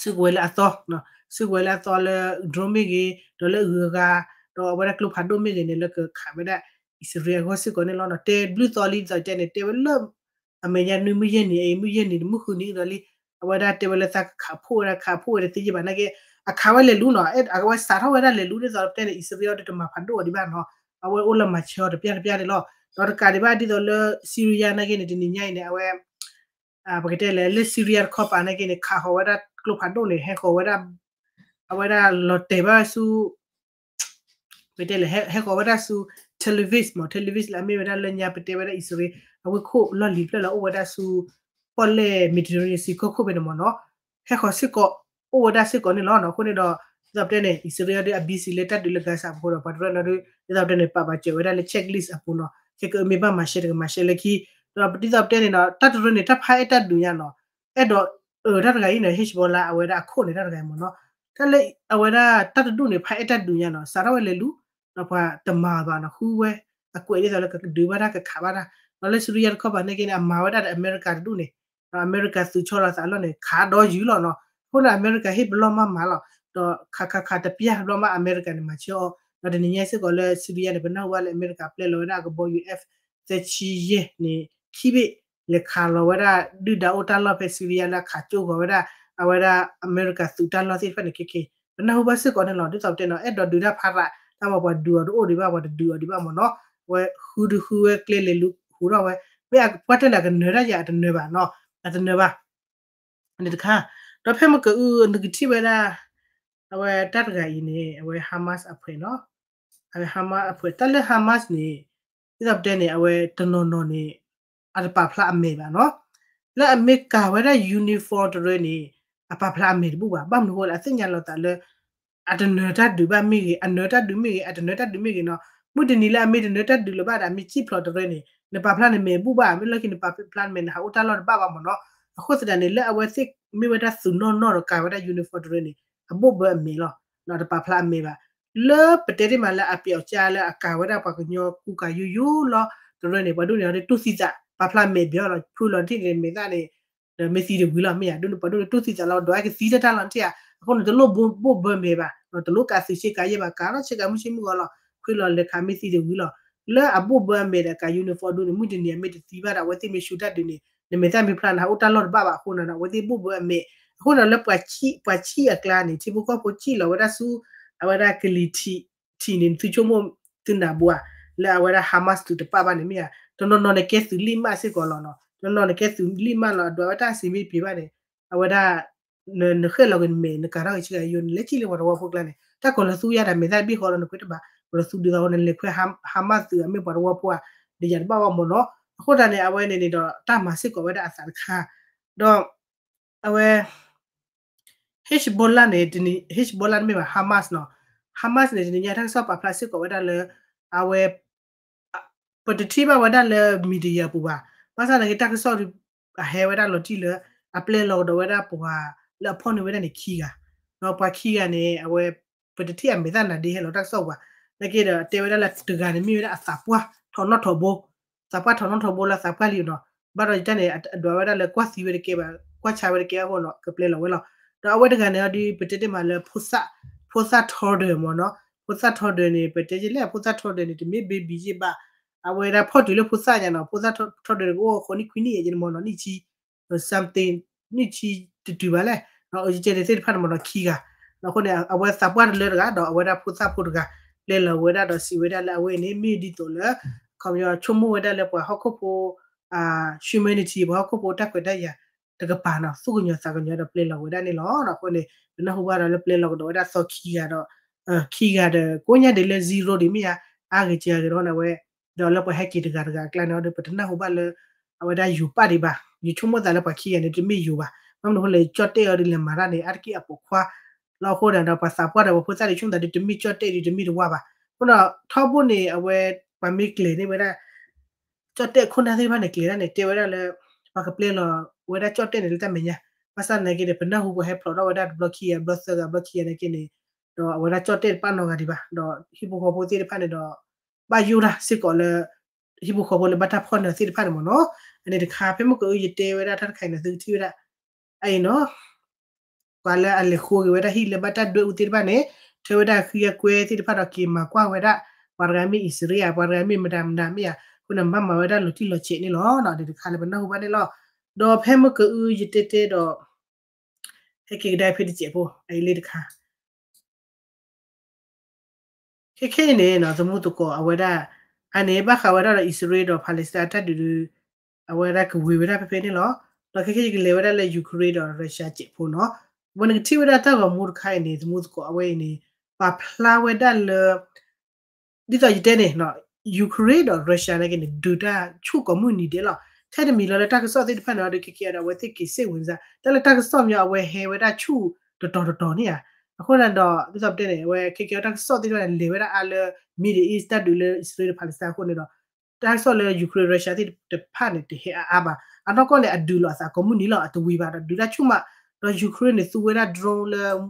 စုကဝဲၤလၢအသီ စုကဝဲၤလၢအသီလၢ drone မ့ၢ်ဂ့ၤ ဒီးလၢအဂုၤအဂၤ ဒီးအဝဲဒၣ်ကျိဖးဒိၣ်မ့ၢ်ဂ့ၤန့ၣ် လၢကခးဝဲဒၣ် အံၣ်စရ့လးအဂီၢ်စ့ၢ်ကီးန့ၣ်လီၤ. တဲဘျုးသီလံဒ်သိးတဲန့ၣ် တဲဝဲလၢ အမဲာ်ညါနွံမုၢ်ယဲၢ်နံၤ အံၤမုၢ်ယဲၢ်နံၤ တမုၢ်ဃုနံၤဒီးလံ အဝဲဒၣ်တဲဝဲလၢသးကခးဖှိၣ်ဝဲဒၣ် ခးဖှိၣ်ဝဲဒၣ်သ့ယဲၢ်ဘၣ်နာ်က့ အခးဝဲလဲၤလူနီၤ အဝဲစးထီၣ်ဝဲဒၣ်လဲၤလူဒ်သိးတဲန့ၣ် အံၣ်စရ့လးအံၤဒီးတမၤဖးဒိၣ်အီၤဒံးဘၣ်နီၤ အဝဲအိၣ်လၢမၤဆၢအီၤတပျၢ်တပျၢ်န့ၣ်လီၤ. ဒီးတကးဒံးဘၣ်ဒ်သိးလၢ Syria နာ်က့န့ၣ် တနံၤညါအံၤန့ၣ် အဝဲ ပကတဲလဲၣ် လၢ Syria တခီပၤနာ်က့န့ၣ် ခးဃီၤဝဲဒၣ်ကျိဖးဒိၣ်န့ၣ် ဟဲဃီၤဝဲဒၣ် အဝဲဒၣ်လီၤတဲာ်ဘၣ်ဆူ ပတဲလဲၣ် ဟဲဃီၤဝဲဒၣ်ဆူ Tel Aviv မး Tel Aviv လၢအမ့ၢ်ဝဲဒၣ်လၢညါပတဲဝဲဒၣ်အံၣ်စရ့လး အဝ့ၢ်ခိၣ်လီၢ်လံၤဖျၢၣ်လၢအိၣ်ဝဲဒၣ်ဆူ ပီၣ်လဲၣ် Mediterranean စံကီၢ်ခိၣ်ဖဲန့ၣ်မးနီၤ ဟဲဃီၤစ့ၢ်ကီး အိၣ်ဝဲဒၣ်စ့ၢ်ကီးန့ၣ်လီၤ. အဃိန့ၣ်ဒီး ဒ်သိးပတဲန့ၣ် အံၣ်စရ့လးဒီးအ busy လၢတၢ်ဒုးလၢ Gaza ပူၤဃိဒီး ပှၤတရၢလီၤဒီး ဒ်သိးပတဲန့ၣ် ပာ်ပာ်စၢၤဝဲဒၣ်လၢ checklist အပူၤနီၤ ခဲကမ့ၢ်ဘၣ်မၤရှဲတကမၤရှဲလၢခံ ဒီးဒ်သိးပတဲန့ၣ်ဒီး တၢ်တရၢန့ၣ် တၢ်ဖးအဲၣ်တၢ်ဒုးညါနီၤ အဲၣ်ဒိး အၢ တၢ်တဂၤအံၤန့ၣ် Hezbollah အဝဲဒၣ်အခိၣ်န့ၣ်တၢ်တဂၤအံၤမးနီၤ တၢ်လၢအဝဲဒၣ်တၢ်တဒူၣ်န့ၣ် ဖးအဲၣ်တၢ်ဒုးညါနီၤ စးထီၣ်ဝဲလဲၤလူ ဒီးပှၤတမၤဘၣ်နီၤ ဃုဝဲ အကွဲးဒ်သိးလၢကဒုးဘၣ်တၢ်ကခးဘၣ်တၢ် ဒီးလၢ Syria တခီပၤနာ်က့န့ၣ် အမၤဝဲဒၣ်ဒီးအမဲရကၤတဒူၣ်န့ၣ် ဒီးအမဲရကၤသုးဆီလီၤသးအလီၢ်န့ၣ် ခးဒီးယုၢ်လီၤနီၤ အဃိန့ၣ် အမဲရကၤဟ့ၣ်ပလီၢ်မးမၤလီၤ ဒီးခးခးခးတပျၢ်ဘျီမးအမဲရကၤန့ၣ်မၤဆၢအီၤ ဒီးတနံၤညါစ့ၢ်ကီးလၢ Syria န့ၣ် ပနၢ်ဟူဘၣ်လၢအမဲရကၤပျဲလီၤဝဲဒၣ်အကဘီယူၤ F သၢဆံယဲၢ်န့ၣ် ခံဘ့ၣ် လဲၤခးလီၤဝဲဒၣ် ဒုၣ်ဒါအိၣ်တၢ်လီၢ်ဖဲ Syria လၢအခးကၠိဂီၤဝဲဒၣ် အဝဲဒၣ်အမဲရကၤသုးတၢ်လီၢ်သ့ၣ်တဖၣ်န့ၣ် ခဲခဲ ပနၢ်ဟူဘၣ်စ့ၢ်ကီးန့ၣ်လီၤ ဒ်သိးပတဲနီၤ အဲၣ်ဒိးဒုးတၢ်ဖးရး တၢ်မၤပှၤဒုးအီၤတအိၣ်ဒံးဘၣ် ပှၤတဒုးအီၤဒံးဘၣ်မးနီၤ အဝဲဃုဒုဃုဝဲကျဲလဲၤလူဟူထီၣ်ဝဲ မ့ၢ်ပှၤတဲလၢအကနၢၤတၢ်ယၤအတနၢၤဘၣ်နီၤ အတနၢၤဘၣ် န့ၣ်တခါ ဒီးဖဲမ့ၢ်ကအု နကထံၣ်ဝဲဒၣ် အဝဲတၢ်တဂၤအံၤန့ၣ် အဝဲ Hamas အဖှဲးနီၤ အဝဲ Hamas အဖှဲး တၢ်လၢ Hamas န့ၣ် ဒ်သိးပတဲန့ၣ် အဝဲတနီၤနီၤန့ၣ် အတပာ်ဖျါအမဲာ်ဘၣ်နီၤ လၢအမ့ၢ်ကၤဝဲဒၣ် uniform တရၢန့ၣ် အပာ်ဖျါအမဲာ်တဘူၣ်ဘၣ် ဘၣ်မနုၤအဃိလဲၣ် အသ့ၣ်ညါလီၤသးလၢ အတနၢၤတၢ်ဒုးဘၣ်မ့ၢ်ဂ့ၤ အနၢၤတၢ်ဒုးမ့ၢ်ဂ့ၤ အတနၢၤတၢ်ဒုးမ့ၢ်ဂ့ၤနီၤ မုၢ်တနံၤလၢအမ့ၢ်တနၢၤတၢ်ဒုးလၢၤဘၣ်ဒီး အမ့ၢ်စံၣ်ဖျိးတရၢန့ၣ် နပာ်ဖျါနမဲာ်ဘူၣ်ဘၣ် မ့ၢ်လၢခံနပာ်ဖျါနမဲာ် နဟးအိၣ်တၢ်လီၢ်တဘၣ်ဘၣ်မးနီၤ အဃိသတးန့ၣ် လၢအဝဲသ့ၣ်မ့ၢ်ဝဲဒၣ်သုးနီၢ်နီၢ်ဒီးကၤဝဲဒၣ် uniform တရၢန့ၣ် အဘိၣ်ဘၢအမဲာ်လီၤ တပာ်ဖျါအမဲာ်ဘၣ် လၢပတဲတ့ၢ်မးလၢအပျဲၢ်အီၣ်ကၢလၢအကၤဝဲဒၣ်ပှၤကညီကူကၤယိယိလီၤ တရၢန့ၣ် ပှၤဒိၣ်န့ၣ် အီၤဒ်တူၢ်သံသး ပာ်ဖျါမဲာ်ဘၣ်လီၤ ဖုလီၤတ့ၢ်န့ၣ်မဲာ်သၣ်န့ၣ် ဒီးမ့ၢ်သံတဝံၤလီၤ မ့ၢ်ယၤ ဒ်ပှၤဒိၣ်န့ၣ်တူၢ်သံသးလီၤ ဒီးအကသံတၢ်တၢ်လီၤတ့ၢ်ဧါ အဃိန့ၣ် တလိၣ်ဘိၣ်ဘိၣ်ဘၢမဲာ်ဘၣ် တလိၣ်ကးသုးဆ့ကၤယဲၢ်ဘၣ် ကးထီၣ်ဆ့ကၤမုၢ်ဆ့မုၢ်ဂီၤလီၤ ခွ့လီၤလဲၤခးမ့ၢ်သံတဝံၤလီၤ လၢအဘိၣ်ဘၢအမဲာ်ဒီးကၤ uniform ဒိၣ်န့ၣ် မုၢ်တနံၤအမ့ၢ်တသံဘၣ်ဒီး အဝဲသ့ၣ်မ့ၢ်ဆူတၢ်ဒုးန့ၣ် နမဲာ်သၣ်မ့ၢ်ဖျါနဟးအိၣ်တၢ်လီၢ်တဘၣ်ဘၣ်အဃိန့ၣ် အဝဲသ့ၣ်ဘိၣ်ဘၢအမဲာ် အဃိန့ၣ်လၢပှၤဆံၣ်အကျါန့ၣ် ထံဖိကီၢ်ဖိဆံၣ်လီၤဝဲဒၣ်ဆူ အဝဲဒၣ်ကလံၤထံး ထံးန့ၣ် သုဆိကမိၣ်သုနၢ်ဘိဧါ လၢအဝဲဒၣ် Hamas သုးတပာ်ဘၣ်န့ၣ်မ့ၢ်ဧါ တနီၤနီၤန့ၣ်ကဲသုးလံၣ်မးစ့ၢ်ကီးလီၤနီၤ တနီၤနီၤန့ၣ်ကဲသုးလံၣ်မးလီၤ အဒွးဝဲတၢ်စံးမ့ၢ်ပှဲၤဘၣ်န့ၣ် အဝဲဒၣ် နဃဲၣ်လီၤက့ၤနမဲာ် နကၤထီၣ်က့ၤဆံဂၤယိ နလဲၤထံၣ်လၢပှၤသဝီဖိကျါန့ၣ် တၢ်ကိးလီၤသူယၤဒီး မဲာ်သၣ်တဘ့ၣ်ဃီလီၤ နကွဲးတဘၣ် ကိးလီၤသူဒ်သိးအဃိန့ၣ် နလဲၤခွဲး Hamas သုးအမ့ၢ်ပှၤသဝီဖိဧါ ဒီးယၤတဘၣ်ဘၣ်မ့ၢ်နီၤ. အဃိသတးန့ၣ် အဝဲန့ၣ်န့ၣ်ဒီး တၢ်မၤစ့ၢ်ကီးဝဲဒၣ်အသးတခါ ဒီး အဝဲ Hezbollah န့ၣ် Hezbollah တမ့ၢ်ဘၣ် Hamas နီၤ. Hamas န့ၣ် တနံၤညါတၢ်ကစီၣ်ပာ်ဖျါစ့ၢ်ကီးဝဲဒၣ်လၢ အဝဲ ပတထံၣ်ဘၣ်ဝဲဒၣ်လၢ media အပူၤဘၣ်. ဘၣ်ဆၣ်သနာ်က့ တၢ်ကစီၣ်ဒုး အဟဲဝဲဒၣ်လီၤတံၢ်လၢ အပျဲလီၤကဒီးဝဲဒၣ်ပှၤလၢအဖီၣ်န့ၢ်ဝဲဒၣ်န့ၣ်ခံဂၤ, ဒီးပှၤခံဂၤန့ၣ် အဝဲ ပတထံၣ်အမဲာ်သၣ်နၤဒ့ဟဲလီၤတၢ်ကစီၣ်ပူၤဘၣ်. သနာ်က့ဒီး တဲဝဲဒၣ်လၢတဂၤန့ၣ်မ့ၢ်ဝဲဒၣ်အသးပှၢ်ထီၣ်နီၣ်ထီၣ်ဘိ, သးပှၢ်ထီၣ်နီၣ်ထီၣ်ဘိလၢသးပှၢ်လံနီၤ. ဘၣ်ဒီးယတၢ်န့ၣ် အဒွးဝဲဒၣ်လၢကွၢ်သံဝဲတကဲဘၣ်, ကွၢ်ဆါဝဲတကဲဘၣ်အဃိနီၤ ကပျဲလီၤဝဲလီၤ. ဒီးအဝဲတဂၤန့ၣ်ဒီး ပတဲတ့ၢ်မးလၢ ဖိသၣ်ထီဒၢမ့ၢ်နီၤ, ဖိသၣ်ထီဒၢန့ၣ် ပတဲယလဲၣ် ဖိသၣ်ထီဒၢန့ၣ် တမ့ၢ် baby ယ့ၢ်ဘၣ်, အဝဲဒၣ်ဖီၣ်တုၤလၢဖိသၣ်ညါနီၤ, ဖိသၣ်ထီဒၢန့ၣ် ကအိၣ်ဃိးနံၣ်ခွံနံၣ်ယဲၢ်ယဲၢ်န့ၣ်မ့ၢ်နီၤ, နံၣ်ဆံ something နံၣ်ဆံတတုၤဘၣ်လဲၣ်, ဒီးအယဲၢ်န့ၣ်သ့ၣ်တဖၣ်န့ၣ်မ့ၢ်နီၤ ခံဂၤ, ဒီးအဃိန့ၣ် အဝဲသးပှၢ်တလၢတဂၤ ဒီးအဝဲဒၣ်ဖိသၣ်ဖိတဂၤ ပျဲလီၤဝဲဒၣ်ဒီးစံးဝဲဒၣ်လၢအဝဲအံၤန့ၣ် မ့ၢ်ဒ်သိးလၢ ခီပညီဆိကမိၣ်ဝဲဒၣ်လၢပှၤဟီၣ်ခိၣ်ဖိ humanity ပှၤဟီၣ်ခိၣ်ဖိတၢ်ခွဲးတၢ်ယာ်တကပၤနီၤ သူၣ်ကညီၤသးကညီၤဒီးပျဲလီၤဝဲဒၣ်န့ၣ်လီၤ. အဃိန့ၣ် ပနၢ်ဟူဘၣ်ဒီးလၢပျဲလီၤကဒီးဝဲဒၣ်သီခံဂၤဒီး ခံဂၤဒီး ကိးညါဒ်လၢ zero ဒ်မ့ၢ်ဧါ, အါဂ့ၤစှၤဂ့ၤဒီးန့ၣ်ဝဲ, ဒီးလၢပှၤဟဲက့ၤတဂၤတဂၤအကျါန့ၣ်ဒီး ပတနၢ်ဟူဘၣ်လၢ အဝဲဒၣ်ယိၤပၣ်ဒံးဘၣ်, ယဆိကမိၣ်သးလၢပှၤခံဂၤန့ၣ် တမ့ၢ်ယိၤဘၣ်, ဘၣ်မနုၤအဃိလဲၣ် ကၠီၣ်တဲၣ်အီၤဒ်လဲၤမၤတၢ်န့ၣ် အါတက့ၢ်အပိာ်ခွါ, လီၤအဃိဒီး ပှၤသးပှၢ်ဒီးပှၤဖိသၣ်ဒ်ဆိကမိၣ်သးဒ်တမ့ၢ်ကၠီၣ်တဲၣ်ဒ်တမ့ၢ်တဝၢ်ဘၣ်, အဃိဒီးထီဘိန့ၣ် အဝဲ ပှၤမ့ၢ်ကျဲၤန့ၢ်ဝဲဒၣ် ကၠီၣ်တဲၣ်ခိၣ်နၢ်သ့ၣ်တဖၣ်န့ၣ် ကျဲၤဒၣ်န့ၣ် တဲဝဲဒၣ်လၢ ပှၤကပျဲလီၤဝဲဒၣ်ကၠီၣ်တဲၣ်န့ၣ်လၢတၢ်မဲာ်ညါ, ဘၣ်ဆၣ်သနာ်က့ဒီး ပနၢ်ဟူပှၤဟဲဖျိးထီၣ်ဝဲဒၣ်တဘျီခံဂၤ ဘျီသၢဂၤ ဘျီခံဂၤနာ်က့န့ၣ်, ဒီးအဝဲဒၣ်ကၠီၣ်တဲၣ်တပာ်နီတဂၤဒံးဘၣ်, ဒီးဟံၣ်ဖိဃီဖိသ့ၣ်တဖၣ်န့ၣ်ဒီး ဘၣ်ယိၣ်တၢ်စ့ၢ်ကီးလၢ ဟံၣ်ဖိဃီဖိလၢဘၣ်တၢ်ဖီၣ်န့ၢ်သ့ၣ်တဖၣ်န့ၣ်မ့ၢ်နီၤ, အန့ၣ်တခါ ဖဲမုၢ်ကအုယတဲဝဲဒၣ်တၢ်တခါအံၤန့ၣ် သုကထံၣ်ဝဲဒၣ် အအံၤနီၤ ပှၤလၢအလဲၤဃိက့ၤဝဲဒၣ်ဟံၣ်လၢဘၣ်တၢ်ဒွဲၣ်အူသ့ၣ်တဖၣ်န့ၣ် ထၢဝဲဒၣ်ဃံအကွဲသ့ၣ်တဖၣ်ဒီးက့ၤမၤကွၢ်ဝဲဒၣ် ပှၤတဂၤမ့ၢ်အံၣ်စရ့လးဧါ ပှၤတဂၤမ့ၢ်မတၤမတၤမ့ၢ်ဧါ, အဃိန့ၣ်ဘၣ်မၤဝဲဒၣ်လီၤတံၢ်လီၤဆဲးန့ၣ်လီၤ. ဒီးတခါလၢပနၢ်ဟူဘၣ်န့ၣ်လီၤ. ဒီးဖဲမုၢ်ကအုယတဲတဲဒီး ဟဲက့ၤကဒါဖဲတစဲးဖိ အအံၤလၢတခါ ခဲခဲအံၤန့ၣ် သမူသကိးအဝဲဒၣ် အန့ၣ်ဘၣ်ဃးဝဲဒၣ်ဒီးအံၣ်စရ့လးဒီး Palestine အတၢ်ဒုး အဝဲဒၣ်ကဝံၤဝဲဒၣ်ဖဲဖဲန့ၣ်လီၤ. ဒီးခဲခဲယကလဲၤဝဲဒၣ်လၢ Ukraine ဒီး Russia စဲးဖိနီၤ, ဝဲနကထံၣ်ဝဲဒၣ်တၢ်ဂီၤမူတခါအံၤန့ၣ် သမူသကိးအဝဲအံၤန့ၣ် ပာ်ဖျါဝဲဒၣ်လၢ ဒ်သိးယတဲန့ၣ် Ukraine ဒီး Russia နာ်က့န့ၣ် ဒုးတၢ်ဆူၣ်ကိးမုၢ်နံၤဒဲးလီၤ. ထဲတမံၤလီၤလၢတၢ်ကစီၣ်သ့ၣ်တဖၣ်န့ၣ်ဒီး ခဲခဲအံၤဒီး အဝဲသ့ၣ်က့ၤစ့ၣ်ဝံၤစါ တၢ်လၢတၢ်ကစီၣ်မ့ၢ်အဝဲဟဲဝဲဒၣ်ဆူၣ်တတီၤတတီၤန့ၣ်ဧါ. အဃိန့ၣ်ဒီး ဒ်သိးပတဲန့ၣ် အဝဲခဲခဲအံၤတၢ်ကစီၣ်သ့ၣ်တဖၣ်န့ၣ် လဲၤဝဲဒၣ်အါလၢ Middle East တၢ်ဒုးလၢအံၣ်စရ့လးဒီး Palestine အဃိန့ၣ်ဒီး တၢ်ကစီၣ်လၢ Ukraine Russia သ့ၣ်တဖၣ်န့ၣ် တဟဲအါအါဘၣ်. အနီၢ်ကီၢ်န့ၣ် အဒုးလီၤအသးကိးမုၢ်နံၤလီၤ အတဝံၤဘၣ်ဒီး ဒုးတၢ်ဆူၣ်မး, ဒီး Ukraine န့ၣ် သူဝဲဒၣ် drone လၢ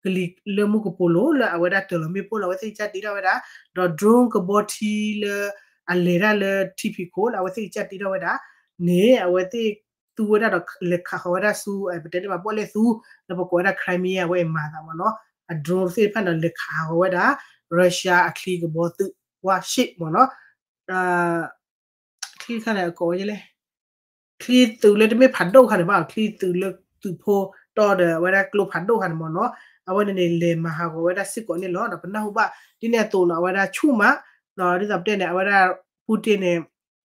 ကလံၤလၢမူကပိာ်လိၤလၢအဝဲဒၣ်တၢၤလီၤမ့ၣ်ပိၢ်လၢအဝဲသ့ၣ်ကစၢ်တ့ထီၣ်ဝဲဒၣ်, ဒီး drone ကဘီထံလၢ အလဲၤတၢ်လၢထံဖံးခိၣ်လၢ အဝဲသ့ၣ်ကစၢ်တ့ထီၣ်ဝဲဒၣ်န့ၣ် အဝဲသ့ၣ်သူဝဲဒၣ်ဒီးလဲၤခးဃီၤဝဲဒၣ်ဆူ ပတဲန့ၣ်ဘၣ်ပီၣ်လဲၣ်သူ လၢပကိးဝဲဒၣ် Crimea အဝဲအံၤမၤသးမ့ၢ်နီၤ, အ drone သ့ၣ်တဖၣ်န့ၣ်ဒီးလဲၤခးဃီၤဝဲဒၣ် Russia အချံကဘီသုး warship မ့ၢ်နီၤ. ချံတခါန့ၣ် အကိးဝဲလဲၣ်, ချံသုးလၢတမ့ၢ်ဖးဒိၣ်ခါန့ၣ်ဘၣ်, ချံသုးလၢသုးဖိတီဒီး အဝဲဒၣ်ကျိဖးဒိၣ်ခါန့ၣ်မ့ၢ်နီၤ, အဝဲန့ၣ်န့ၣ် လဲၤမၤဟးဂီၤဝဲဒၣ်စ့ၢ်ကီးန့ၣ်လီၤ. ဒီးပနၢ်ဟူဘၣ် ဒ်န့ၣ်အသိးနီၤ အဝဲဒၣ်ဆူၣ်မး, ဒီးဒ်သိးပတဲန့ၣ် အဝဲဒၣ် Putin န့ၣ်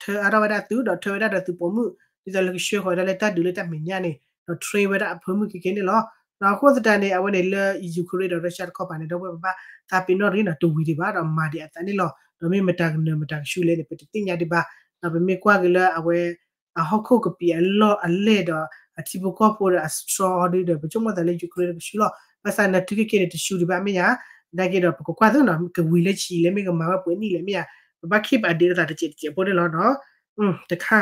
ထၢအါထီၣ်ဝဲဒၣ်သုး ဒီးထၢဝဲဒၣ်ဒီးသုးပိာ်မုၣ် ဒ်သိးလၢကဆှၢဃီၤဝဲဒၣ်လၢတၢ်ဒုးလၢတၢ်မဲာ်ညါန့ၣ် ဒီး train ဝဲဒၣ်အဖၢမုၢ်က့ၤက့ၤန့ၣ်လီၤ. ဒီးအဃိသတးန့ၣ် အဝဲန့ၣ်လၢ Ukraine ဒီး Russia တခီပၤန့ၣ် ဒီပုၢ်ဝဲၢ်ပဘၣ်သးပ့ၤနီၣ်တဂ့ၤနီၤ တဝံၤဒံးဘၣ်ဒီးမၤဒံးအသးန့ၣ်လီၤ. ဒီးမ့ၢ်မတၤကနၢၤမတၤကဆူလဲၣ်န့ၣ် ပတသ့ၣ်ညါဒံးဘၣ်. ဒီးပမ့ၢ်ကွၢ်က့ၤလၢအဝဲ အဟီၣ်ခိၣ်ကပံာ်အလီၢ်အလဲၢ်ဒီး အထံဖိကီၢ်ဖိဒီးအ strong အီၤဒုဒီး ပဆိကမိၣ်သးလၢ Ukraine ကဆူလီၤ. ဘၣ်ဆၣ်နာ်က့ခဲခဲန့ၣ် တဆူဒံးဘၣ်မ့ၢ်ယါ, နာ်က့ဒီးပကကွၢ်သုနီၤ ကဝံၤလၢဆံးလဲၣ် မ့ၢ်ကမၤဝဲပှဲၤနံၣ်လဲၣ်မ့ၢ်ယါ, ပဘၣ် keep update သးတစဲးတစဲးဖိန့ၣ်လီၤ. တခါ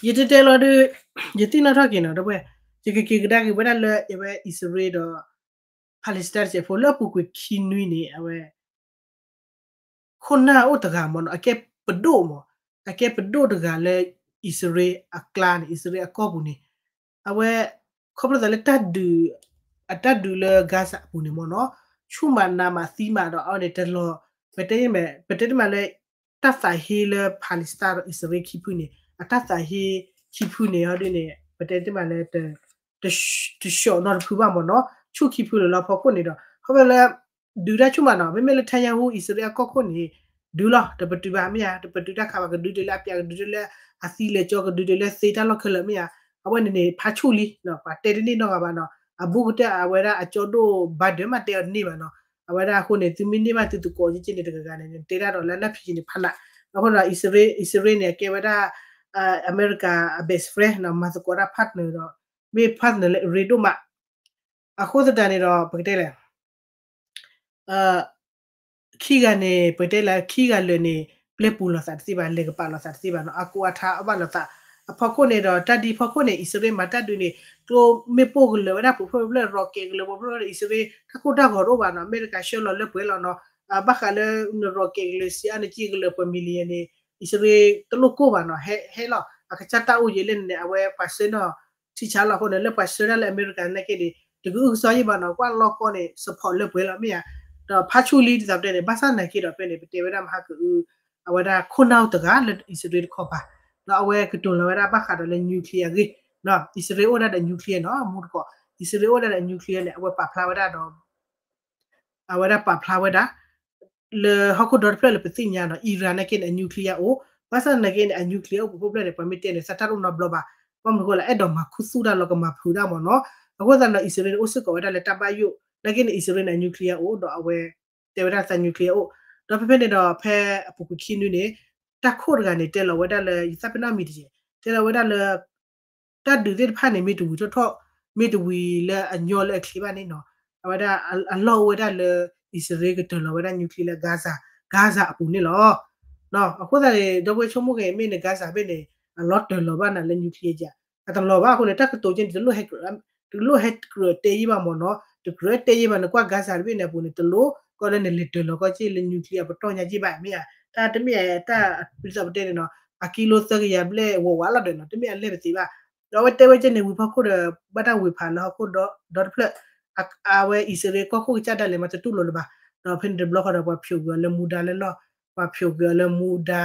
ယတဲတဲလီၤဒီး ယသ့ၣ်နီၣ်ထီၣ်က့ၤနီၤ ဒီပုၢ်ဝဲၢ်, ယကက့ၤကဒါက့ၤဝဲဒၣ်လၢ အဝဲအံၣ်စရ့လးဒီး Palestine တစဲးဖိလၢအပူၤကွံာ်ခံနွံန့ၣ် အဝဲ ခိၣ်နၢ်အိၣ်တဂၤမ့ၢ်နီၤ အကဲပဒိၣ်မ့ၢ်, အကဲပဒိၣ်တဂၤလၢ အံၣ်စရ့လးအကျါန့ၣ် အံၣ်စရ့လးအကီၢ်ပူၤန့ၣ်, အဝဲ ခီဖျိသးလၢတၢ်ဒုး အတၢ်ဒုးလၢ Gaza အပူၤန့ၣ်မ့ၢ်နီၤ ဆူၣ်မးနးမးသံမးဒီးအဝဲန့ၣ်တလီၤ ပတဲ ပတဲတမးလၢ တၢ်သးဟ့လၢ Palestine ဒီး အံၣ်စရ့လး ခံဖုန့ၣ် အတၢ်သးဟ့ခံဖုန့ၣ် ဟီဒ်န့ၣ် ပတဲတမးလၢ တဆှီးနီတဖုဘၣ်မ့ၢ်နီၤ ဆူၣ်ခံဖုလၢလီၤဖီခိၣ်န့ၣ်ဒီး ခီဖျိလၢ ဒုးတၢ်ဆူၣ်မးနီၤ မ့မ့ၢ်လၢ Netanyahu အံၣ်စရ့လးအကီၢ်ခိၣ်န့ၣ် ဒုးလီၤ တပတုာ်ဘၣ်မ့ၢ်ဧါ တပတုာ်တၢ်ခးဘၣ် ကဒုးတုၤလၢအပျး ကဒုးတုၤလၢအသံလဲၤကၠီ ကဒုးတုၤလၢသ့တၢ်လီၢ်ခဲလၢာ်မ့ၢ်ဧါ အဝဲန့ၣ်န့ၣ် ဖးဆူၣ်လံ, ပှၤတဲတန့ၢ်နီတဂၤဘၣ်နီၤ, အဘူးကတၢၢ်အဝဲဒၣ်အကၠီဒိၣ်ဘးဒၢးမးတဲအီၤတန့ၢ်ဘၣ်နီၤ, အဝဲဒၣ်အဃိန့ၣ် သုမ့ၢ်န့ၢ်ဘၣ်သုသကိးက့န့ၣ်တဂၤဂၤန့ၣ် နတဲဒၣ်ဒီးလၢနၢ်ဖံးက့န့ၣ်ဖးနး, အဃိဒီး အံၣ်စရ့လးန့ၣ် အကဲဝဲဒၣ် အမဲရကၤအ best friend နီၤ, မၤသကိးဒၣ် partner ဒီး မ့ၢ် partner လၢအရ့ဒိၣ်မး, အဃိသတးန့ၣ်ဒီး ပကတဲလဲၣ် ခံဂၤန့ၣ် ပတဲလၢခံဂၤလၢာ်န့ၣ် ပျဲပူၤလိာ်သးတသ့ဘၣ်, လဲၤကပာ်လိာ်သးတသ့ဘၣ်နီၤ, အကူအထါအီၣ်ဘၣ်လိာ်သး, အဖီခိၣ်န့ၣ်ဒီး တၢ်ဒ်ဖီခိၣ်န့ၣ် အံၣ်စရ့လးမၤတၢ်ဒုးန့ၣ် ကျိမ့ၣ်ပိၢ်ကလၢာ်ဝဲဒၣ်ပှဲၤဖျၢၣ်ဖျၢၣ် rocket ကလၢာ်ပှဲၤဖျၢၣ်ဖျၢၣ်ဒီး အံၣ်စရ့လး တၢ်ကိၢ်တၢ်ဂီၤတအိၣ်ဘၣ်နီၤ, အမဲရကၤဆှၢလီၤလၢပှဲၤလီၤနီၤ, ဘၣ်ဃးလၢန rocket ကလၢာ် စံးအါနက့ကလၢာ်ပှဲၤ million န့ၣ် အံၣ်စရ့လးတလိၣ်ကိၢ်ဘၣ်နီၤ, ဟဲလီၤ အကစၢ်တၢ်အိၣ်ယဲလဲၣ်န့ၣ် အဝဲပှၤဆှၢနီၤ ထံဆးလီၤအဃိန့ၣ် လၢပှၤဆှၢတၢ်လၢအမဲရကၤနာ်က့န့ၣ် တကအုကစွါယံၣ်ဘၣ်နီၤ, ကွၢ်လီၢ်ကီၢ်န့ၣ် support လၢပှဲၤလီၤမ့ၢ်ဧါ, ဒီးဖးဆူၣ်လံဒ်သိးပတဲန့ၣ် ဘၣ်ဆၣ်နာ်က့ဒီးဖဲန့ၣ် ပတဲဝဲဒၣ်မဟါကအု အဝဲဒၣ်ခိၣ်နၢ်အိၣ်တဂၤလၢအံၣ်စရ့လးတခီပၤ, ဒီးအဝဲကတိၤလီၤဝဲဒၣ်ဘၣ်ဃးဒီးလၢ nuclear အဂ့ၢ်, အံၣ်စရ့လးအိၣ်ဒၣ်ဒီး nuclear နီၤ, မူတကိး အံၣ်စရ့လးအိၣ်ဒၣ်ဒီး nuclear န့ၣ် အဝဲပာ်ဖျါဝဲဒၣ်ဒီး အဝဲဒၣ်ပာ်ဖျါဝဲဒၣ် လၢဟီၣ်ခိၣ်ဒီတဖျၢၣ်လၢပသ့ၣ်ညါနီၤ, Iran နာ်က့န့ၣ် အ nuclear အိၣ်, ဘၣ်ဆၣ်နာ်က့န့ၣ် အ nuclear အိၣ်ပူၤဖျၢၣ်ဖျၢၣ်န့ၣ် ပှၤမ့ၢ်တဲန့ၣ် သးတၢ်တအိၣ်နီတဘျီဘၣ်, ဘၣ်မနုၤအဃိလဲၣ် အဲၣ်ဒိးမၤခူသူၣ်တၢ်လီၤ ကမၤဖုးတၢ်မ့ၢ်နီၤ, အဃိသတးဒီး အံၣ်စရ့လးန့ၣ် အိၣ်စ့ၢ်ကီးဝဲဒၣ်လၢတၢ်ဘၣ်ယိၣ်, နာ်က့န့ၣ် အံၣ်စရ့လးန့ၣ် အ nuclear အိၣ် ဒီးအဝဲ တဲဝဲဒၣ်သး nuclear အိၣ်, ဒီးဖဲဖဲန့ၣ်ဒီး ဖဲအပူၤကွံာ်ခံနွံန့ၣ် တၢ်ခိၣ်တဂၤန့ၣ် တဲလီၤဝဲဒၣ်လၢ ယသးပ့ၤနီၣ်မံၤတယဲၢ်, တဲလီၤဝဲဒၣ်လၢ တၢ်ဒုးသ့ၣ်တဖၣ်န့ၣ် မ့ၢ်တဝံၤထီၣ်ထီၣ်, မ့ၢ်တဝံၤလၢအညီလၢအချ့ဘၣ်န့ၣ်နီၤ, အဝဲဒၣ်အလီၢ်အိၣ်ဝဲဒၣ်လၢ အံၣ်စရ့လးကတၢၢ်လီၤဝဲဒၣ် nuclear လၢ Gaza, Gaza အပူၤန့ၣ်လီၤ. အဃိသတးန့ၣ် ဒီပုၢ်ဝဲၢ်ဆိကမိၣ်ဂ့ၤ မ့ၢ်န့ၣ် Gaza ဘ့ၣ်န့ၣ် အလီၤတၢၢ်လီၤဘၣ်နၤလၢ nuclear ကဲ, အတလီၤဘၣ်အဃိန့ၣ် တၢ်ကတိၤကဲန့ၣ် တလိၣ်ဟဲကြၢးတဲယံၣ်ဘၣ်မ့ၢ်နီၤ, တကြၢးတဲယံၣ်ဘၣ် နကွၢ် Gaza တဘ့ၣ်န့ၣ်အပူၤန့ၣ် တလိၣ်ကီးလၢနလဲၤတၢၢ်လီၤကီးက့လၢ nuclear အပတီၢ်ညါက့ဘၣ် မ့ၢ်ဧါ, တၢ်တမ့ၢ်တၢ်ဒ်သိးပတဲန့ၣ်နီၤ, အကံလိသၢကယၤဘျဲၣ်ဝးဝးလီၤဒီးနီၤ, တမ့ၢ်အလဲၢ်ပသ့ဘၣ်, ဒီးအဝဲတဲဝဲကဲန့ၣ် ဝံၤဖီခိၣ်ဒီး ဘၣ်တၢ်ဝ့ၤဖးလၢဟီၣ်ခိၣ်ဒီတဖျၢၣ်, အဝဲအံၣ်စရ့လးကီၢ်ခိၣ်ကစၢ်ဒၣ်လဲာ်မးတတူၢ်လိာ်လၢၤဘၣ်, ဒီးဖဲန့ၣ်တဘျီဃီဒီး ပှၤဖျိးကွံာ်အီၤလၢမူဒါလၢလီၢ်, ပှၤဖျိးကွံာ်အီၤလၢမူဒ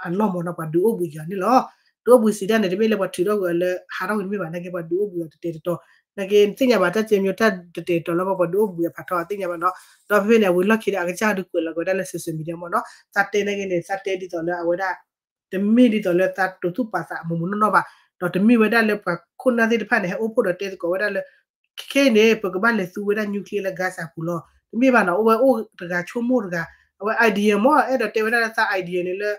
ါအလီၢ်မ့ၢ်နီၤ, ပှၤဒုးအိၣ်ဘှံးက့ၤအီၤန့ၣ်လီၤ. ဒုးအိၣ်ဘှံးစံးဒၣ်န့ၣ် တမ့ၢ်လၢပှၤထုးထီၣ်ကွံာ်အီၤလၢဟးထီၣ်ဝံၤတမ့ၢ်ဘၣ်, နာ်က့ပှၤဒုးအိၣ်ဘှံးအီၤတတဲာ်တတီၤ, နာ်က့သ့ၣ်ညါဘၣ် တၢ်ကဲမ့ၢ်တၢ်တတဲာ်တတီၤလၢ ပှၤဒုးအိၣ်ဘှံးအဖးထီသ့ၣ်ညါဘၣ်နီၤ, ဒီးဖဲဖဲန့ၣ် အဝံၤလီၢ်ခံဒီး အကစၢ်ဒုးကွဲးလီၤကွံာ်ဝဲဒၣ်လၢ social media မ့ၢ်နီၤ, သးတဲနာ်က့န့ၣ် သးတဲဒ်သိးလၢအဝဲဒၣ် တမ့ၢ်ဒ်သိးလၢသးတိာ်သူၣ်ပာ်သးအမိၢ်မိၢ်နီၢ်နီၢ်ဘၣ်, ဒီးတမ့ၢ်ဝဲဒၣ်လၢပှၤခိၣ်နၢ်သ့ၣ်တဖၣ်န့ၣ် ဟဲအိၣ်ဖှိၣ်ဒီးတဲသကိးဝဲဒၣ်လၢ ခဲခဲအံၤန့ၣ် ပကဘၣ်လဲၤသူဝဲဒၣ် nuclear လၢ Gaza ပူၤလီၤ, တမ့ၢ်ဘၣ်နီၤ, အိၣ်ဝဲအိၣ်တဂၤဆိကမိၣ်တဂၤ, အဝဲ idea မ့ၢ် အဲၣ်ဒိးတဲဝဲဒၣ်လၢသး idea န့ၣ်လၢ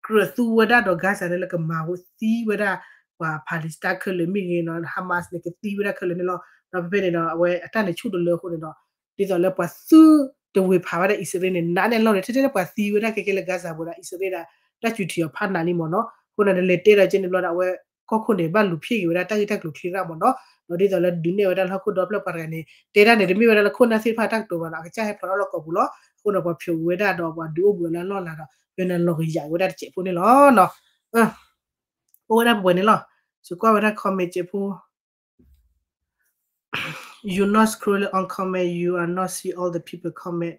ကြၢးသူဝဲဒၣ်ဒီး Gaza န့ၣ်လၢကမၤသံဝဲဒၣ် ပှၤ Palestine ခဲလၢာ်မ့ၢ်ဂ့ၤနီၤ, Hamas န့ၣ် ကသံဝဲဒၣ်ခဲလၢာ်န့ၣ်လီၤ, ဒီးဖဲဖဲန့ၣ်ဒီး အဝဲအတၢ်န့ၣ်ဆူၣ်တလၢအဃိန့ၣ်ဒီး ဒ်သိးလၢပှၤသူတဝ့ၤဖးဝဲဒၣ်အံၣ်စရ့လးန့ၣ် နးန့ၢ်လီၢ်န့ၣ် ထဲထဲလၢပှၤသံဝဲဒၣ်ခဲခဲလၢ Gaza ပူၤဒီး အံၣ်စရ့လးဒီး တၢ်စူၤထံးအီၤဖးနးလံမ့ၢ်နီၤ, အဃိန့ၣ် နလဲၤတဲဒီးကဲန့ၣ်ဘျီဒီး အဝဲကီၢ်ခိၣ်န့ၣ် ဘၣ်လူၤဖျ့ၣ်က့ၤဝဲဒၣ်တၢ်ဂ့ၢ်တၢ်ကျိၤချ့ရၣ်မ့ၢ်နီၤ, ဒီးဒ်သိးလၢဒုးနဲၣ်ဝဲဒၣ်လၢဟီၣ်ခိၣ်ဒီဖျၢၣ်ပှၤတဂၤန့ၣ် တဲဒၣ်န့ၣ် တမ့ၢ်ဝဲဒၣ်လၢခိၣ်နၢ်သ့ၣ်တဖၣ်တၢ်ကတိၤဘၣ်နီၤ, အကစၢ်ဟဲဖျိးထီၣ်လၢကီၢ်ပူၤလီၤ, အဃိန့ၣ် ပှၤဖျိးဝံၤဝဲဒၣ်ဒီးပှၤဒုးအိၣ်ဘှံးအီၤလၢအလီၢ်လၤဒီး ဖဲန့ၣ်လီၤကယၤဝဲဒၣ်တစဲးဖိန့ၣ်လီၤနီၤ, အိၣ်ဝဲဒၣ်ပှဲၤပှဲၤန့ၣ်လီၤ, စကွၢ်ဝဲဒၣ် comment စဲးဖိ You not scrolling on comment, you are not see all the people comment.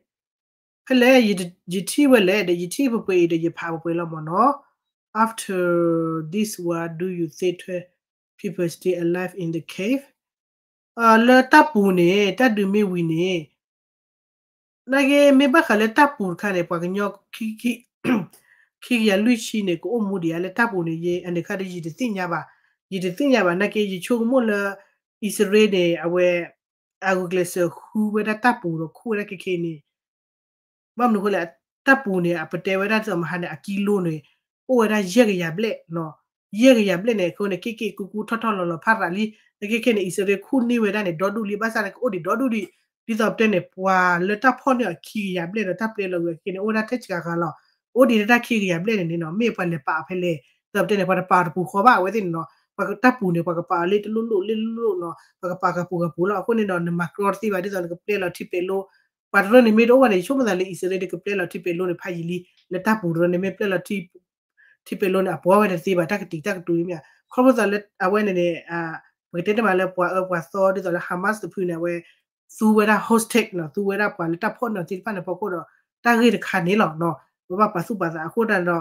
ဖဲလဲၣ် ယထံၣ်ဝဲလဲၣ်ဒီး ယထံၣ်ပှဲၤပှဲၤအံၤဒီး ယဖးပှဲၤပှဲၤလီၤမ့ၢ်နီၤ. After this war, do you think twelve people still alive in the cave? လၢတၢ်ပူၤန့ၣ် တၢ်ဒုးမ့ၢ်ဝံၤန့ၣ် နာ်က့မ့ၢ်ဘၣ်ဃးလၢတၢ်ပူၤတခါန့ၣ် ပှၤကညီ ခံကယၤလွံၢ်ဆံန့ၣ် ကအိၣ်မူဒံးဧါလၢတၢ်ပူၤန့ၣ် ယဲအန့ၣ်ခါဒီး ယတသ့ၣ်ညါဘၣ်, ယတသ့ၣ်ညါဘၣ် နာ်က့ ယဆိကမိၣ်လၢ အံၣ်စရ့လးန့ၣ် အဝဲ အဂုာ်ကျဲးစၢးဃုဝဲဒၣ်တၢ်ပူၤဒီးခူၣ်ဝဲဒၣ်ခဲခဲန့ၣ် ဘၣ်မနုၤအဃိလဲၣ်, တၢ်ပူၤန့ၣ် အပတဲဝဲဒၣ်ဒ်သိးမဟါန့ၣ် အကံလိန့ၣ် အိၣ်ဝဲဒၣ်ယဲၢ်ကယၤဘျဲၣ်နီၤ, ယဲၢ်ကယၤဘျဲၣ်န့ၣ် အဃိန့ၣ် က့ၣ်က့ၣ်ကူကူထီၣ်ထီၣ်လီၤလီၤဖးရးလံ, နာ်က့ခဲန့ၣ် အံၣ်စရ့လးခူၣ်န့ၢ်ဝဲဒၣ်န့ၣ် ဒီဒူၣ်လံ, ဘၣ်ဆၣ်န့ၣ် ကအိၣ်ဒံးဒီဒူၣ်ဒံး, ဒ်သိးပတဲန့ၣ် ပှၤလၢတၢ်ဖီၣ်န့ၢ်အီၤခံကယၤဘျဲၣ်ဒီး တၢ်ပျဲလီၤဝံၤအခဲန့ၣ် အိၣ်ဝဲဒၣ်ထဲစှၤဂၤလီၤ, အိၣ်ဒံးတၢ်ခံကယၤဘျဲၣ်န့ၣ်န့ၣ်နီၤ, မ့ၢ်ပှၤလဲၤပာ်အီၤဖဲလဲၣ်, ဒ်သိးပတဲန့ၣ် ပှၤတပာ်အီၤတပူၤဃီဘၣ် အဝဲသ့ၣ်န့ၣ်နီၤ, ပှၤတၢ်ပူၤန့ၣ် ပှၤကပာ်အီၤလၢတလိၣ်လိၣ် လၢလိၣ်လိၣ်နီၤ, ပှၤကပာ်ကပူၤကပူၤလီၤ, အဃိန့ၣ်ဒီး နမၤကြီတသ့ဘၣ် ဒ်သိးနကပျဲလီၤထံပဲးလိ ပှၤတရၢန့ၣ်မ့ၢ်တအိၣ်ဘၣ်န့ၣ် ယဆိကမိၣ်သးလၢအံၣ်စရ့လးကပျဲလီၤထံပဲးလိန့ၣ်ဖးယံာ်လံ, လၢတၢ်ပူၤတရၢန့ၣ်မ့ၢ်ပျဲလီၤ ထံပဲးလိန့ၣ် အပှဲၤဝဲတသ့ဘၣ် တၢ်ကတံာ်တၢ်ကတူာ်မ့ၢ်ဧါ, ခီဖျိသးလၢအဝဲန့ၣ်န့ၣ် ပကတဲတမံၤလၢပှၤအၢပှၤသီဒ်သိးလၢ Hamas တဖုန့ၣ် အဝဲ သူဝဲဒၣ် hostage နီၤ, သူဝဲဒၣ်ပှၤလၢတၢ်ဖီၣ်န့ၢ်အီၤသ့ၣ်တဖၣ်န့ၣ် ဖီခိၣ်ဒီး တၢ်ဂ့ၢ်တခါန့ၣ်လီၤနီၤ, ပဘၣ်ပာ်သူၣ်ပာ်သးအဃိသတးဒီး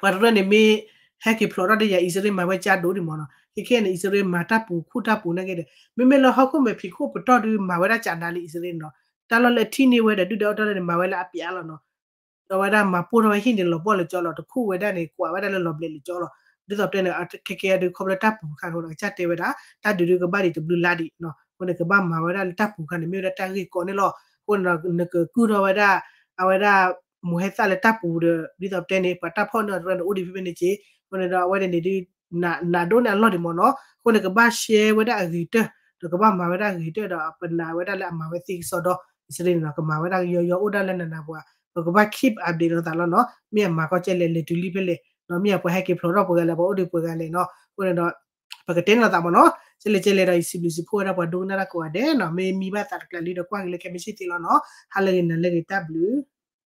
ပှၤတရၢန့ၣ်မ့ၢ် ဟဲက့ၤဖျိးထီၣ်ဒီးယၤ အံၣ်စရ့လးမၤဝဲကၠါဒိၣ်ဒံးမ့ၢ်နီၤ, ခဲခဲန့ၣ် အံၣ်စရ့လးမၤတၢ်ပူၤခူၣ်တၢ်ပူၤနာ်က့ဒီး မ့မ့ၢ်လၢဟီၣ်ခိၣ်မဲာ်ဖံးခိၣ်ပတီၢ်ဒုး မၤဝဲဒၣ်ကၠးနါလၢအံၣ်စရ့လးနီၤ, တၢ်လီၢ်လၢအထံၣ်န့ၢ်ဝဲဒီး ဒုၣ်ဒါအီၣ်တၢ်လၢန့ၣ် မၤဝဲလၢအပျးလီၤနီၤ, ဒီးဝဲဒၣ်မၤပိၢ်ထီၣ်ဝဲဟံၣ်န့ၣ် လီၤဘီၣ်လၢကၠီလီၤ, တခူၣ်ဝဲဒၣ်န့ၣ် ကွၢ်ဝဲဒၣ်လၢလီၤဘျဲးလၢကၠီလီၤ, ဒ်သိးပတဲန့ၣ် ခဲကဲဒုး ခီဖျိတၢ်ပူၤအခါဒီး အကစၢ်တဲဝဲဒၣ် တၢ်ဒုးဒုးကဘၣ်ဒံးတဘျုးလါဒံးနီၤ. အဃိန့ၣ် ကဘၣ်မၤဝဲဒၣ်လၢတၢ်ပူၤအခါန့ၣ် မ့ၢ်ဝဲဒၣ်တၢ်ဂ့ၢ်ကီန့ၣ်လီၤ. အဃိန့ၣ်ဒီး နကကုၢ်ထီၣ်ဝဲဒၣ် အဝဲဒၣ် မိၢ်ဟဲသၣ်လၢတၢ်ပူၤဒီး ဒ်သိးပတဲန့ၣ် ပှၤတၢ်ဖီၣ်န့ၢ်အီၤတရၢန့ၣ် အိၣ်ဒံးဖဲဖဲန့ၣ်က့. အဃိန့ၣ်ဒီး အဝဲဒၣ်န့ၣ်ဒုး နးဒိၣ်န့ၢ်အလီၢ်ဒံးမ့ၢ်နီၤ. အဃိန့ၣ် ကဘၣ်ရှဲဝဲဒၣ်အဂ့ၤကတၢၢ် ဒီးကဘၣ်မၤဝဲဒၣ်အဂ့ၤကတၢၢ်ဒီး ပနာ်ဝဲဒၣ်လၢအမၤဝဲသ့ကစီဒီ အစရ့န့ၣ်နီၤ ကမၤဝဲဒၣ်ယီယီအိၣ်ဒၣ်လၢနးနးပှၤ ပကဘၣ် keep update လိာ်သးလီၤနီၤ. မ့ၢ်အမၤကီကဲလဲၣ် လဲၤတုၤလံဖဲလဲၣ်နီၤ, မ့ၢ်အပှၤဟဲက့ၤဖျိးထီၣ်ပှဲၤဂၤလဲၣ် ပှၤအိၣ်ဒံးပှဲၤဂၤလဲၣ်နီၤ. အဃိန့ၣ်ဒီး ပကတဲန့ၢ်လိာ်သးမ့ၢ်နီၤ. ကဲလဲၣ်ကဲလဲၣ်ဒီး ယစံးဘျုးစံးဖှိၣ်ဝဲဒၣ်ပှၤဒိကနၣ်တၢ်ကိးဂၤဒဲးနီၤ. မ့ၢ်မံဘၣ်သးတကျးလံဒီးကွၢ်က့ၤလၢခဲမုၢ်ဆ့ၣ်သ့လီၤနီၤ. ဟါလၢအဂ့ၤ နၤလၢအဂ့ၤ တၢ်ဘျုး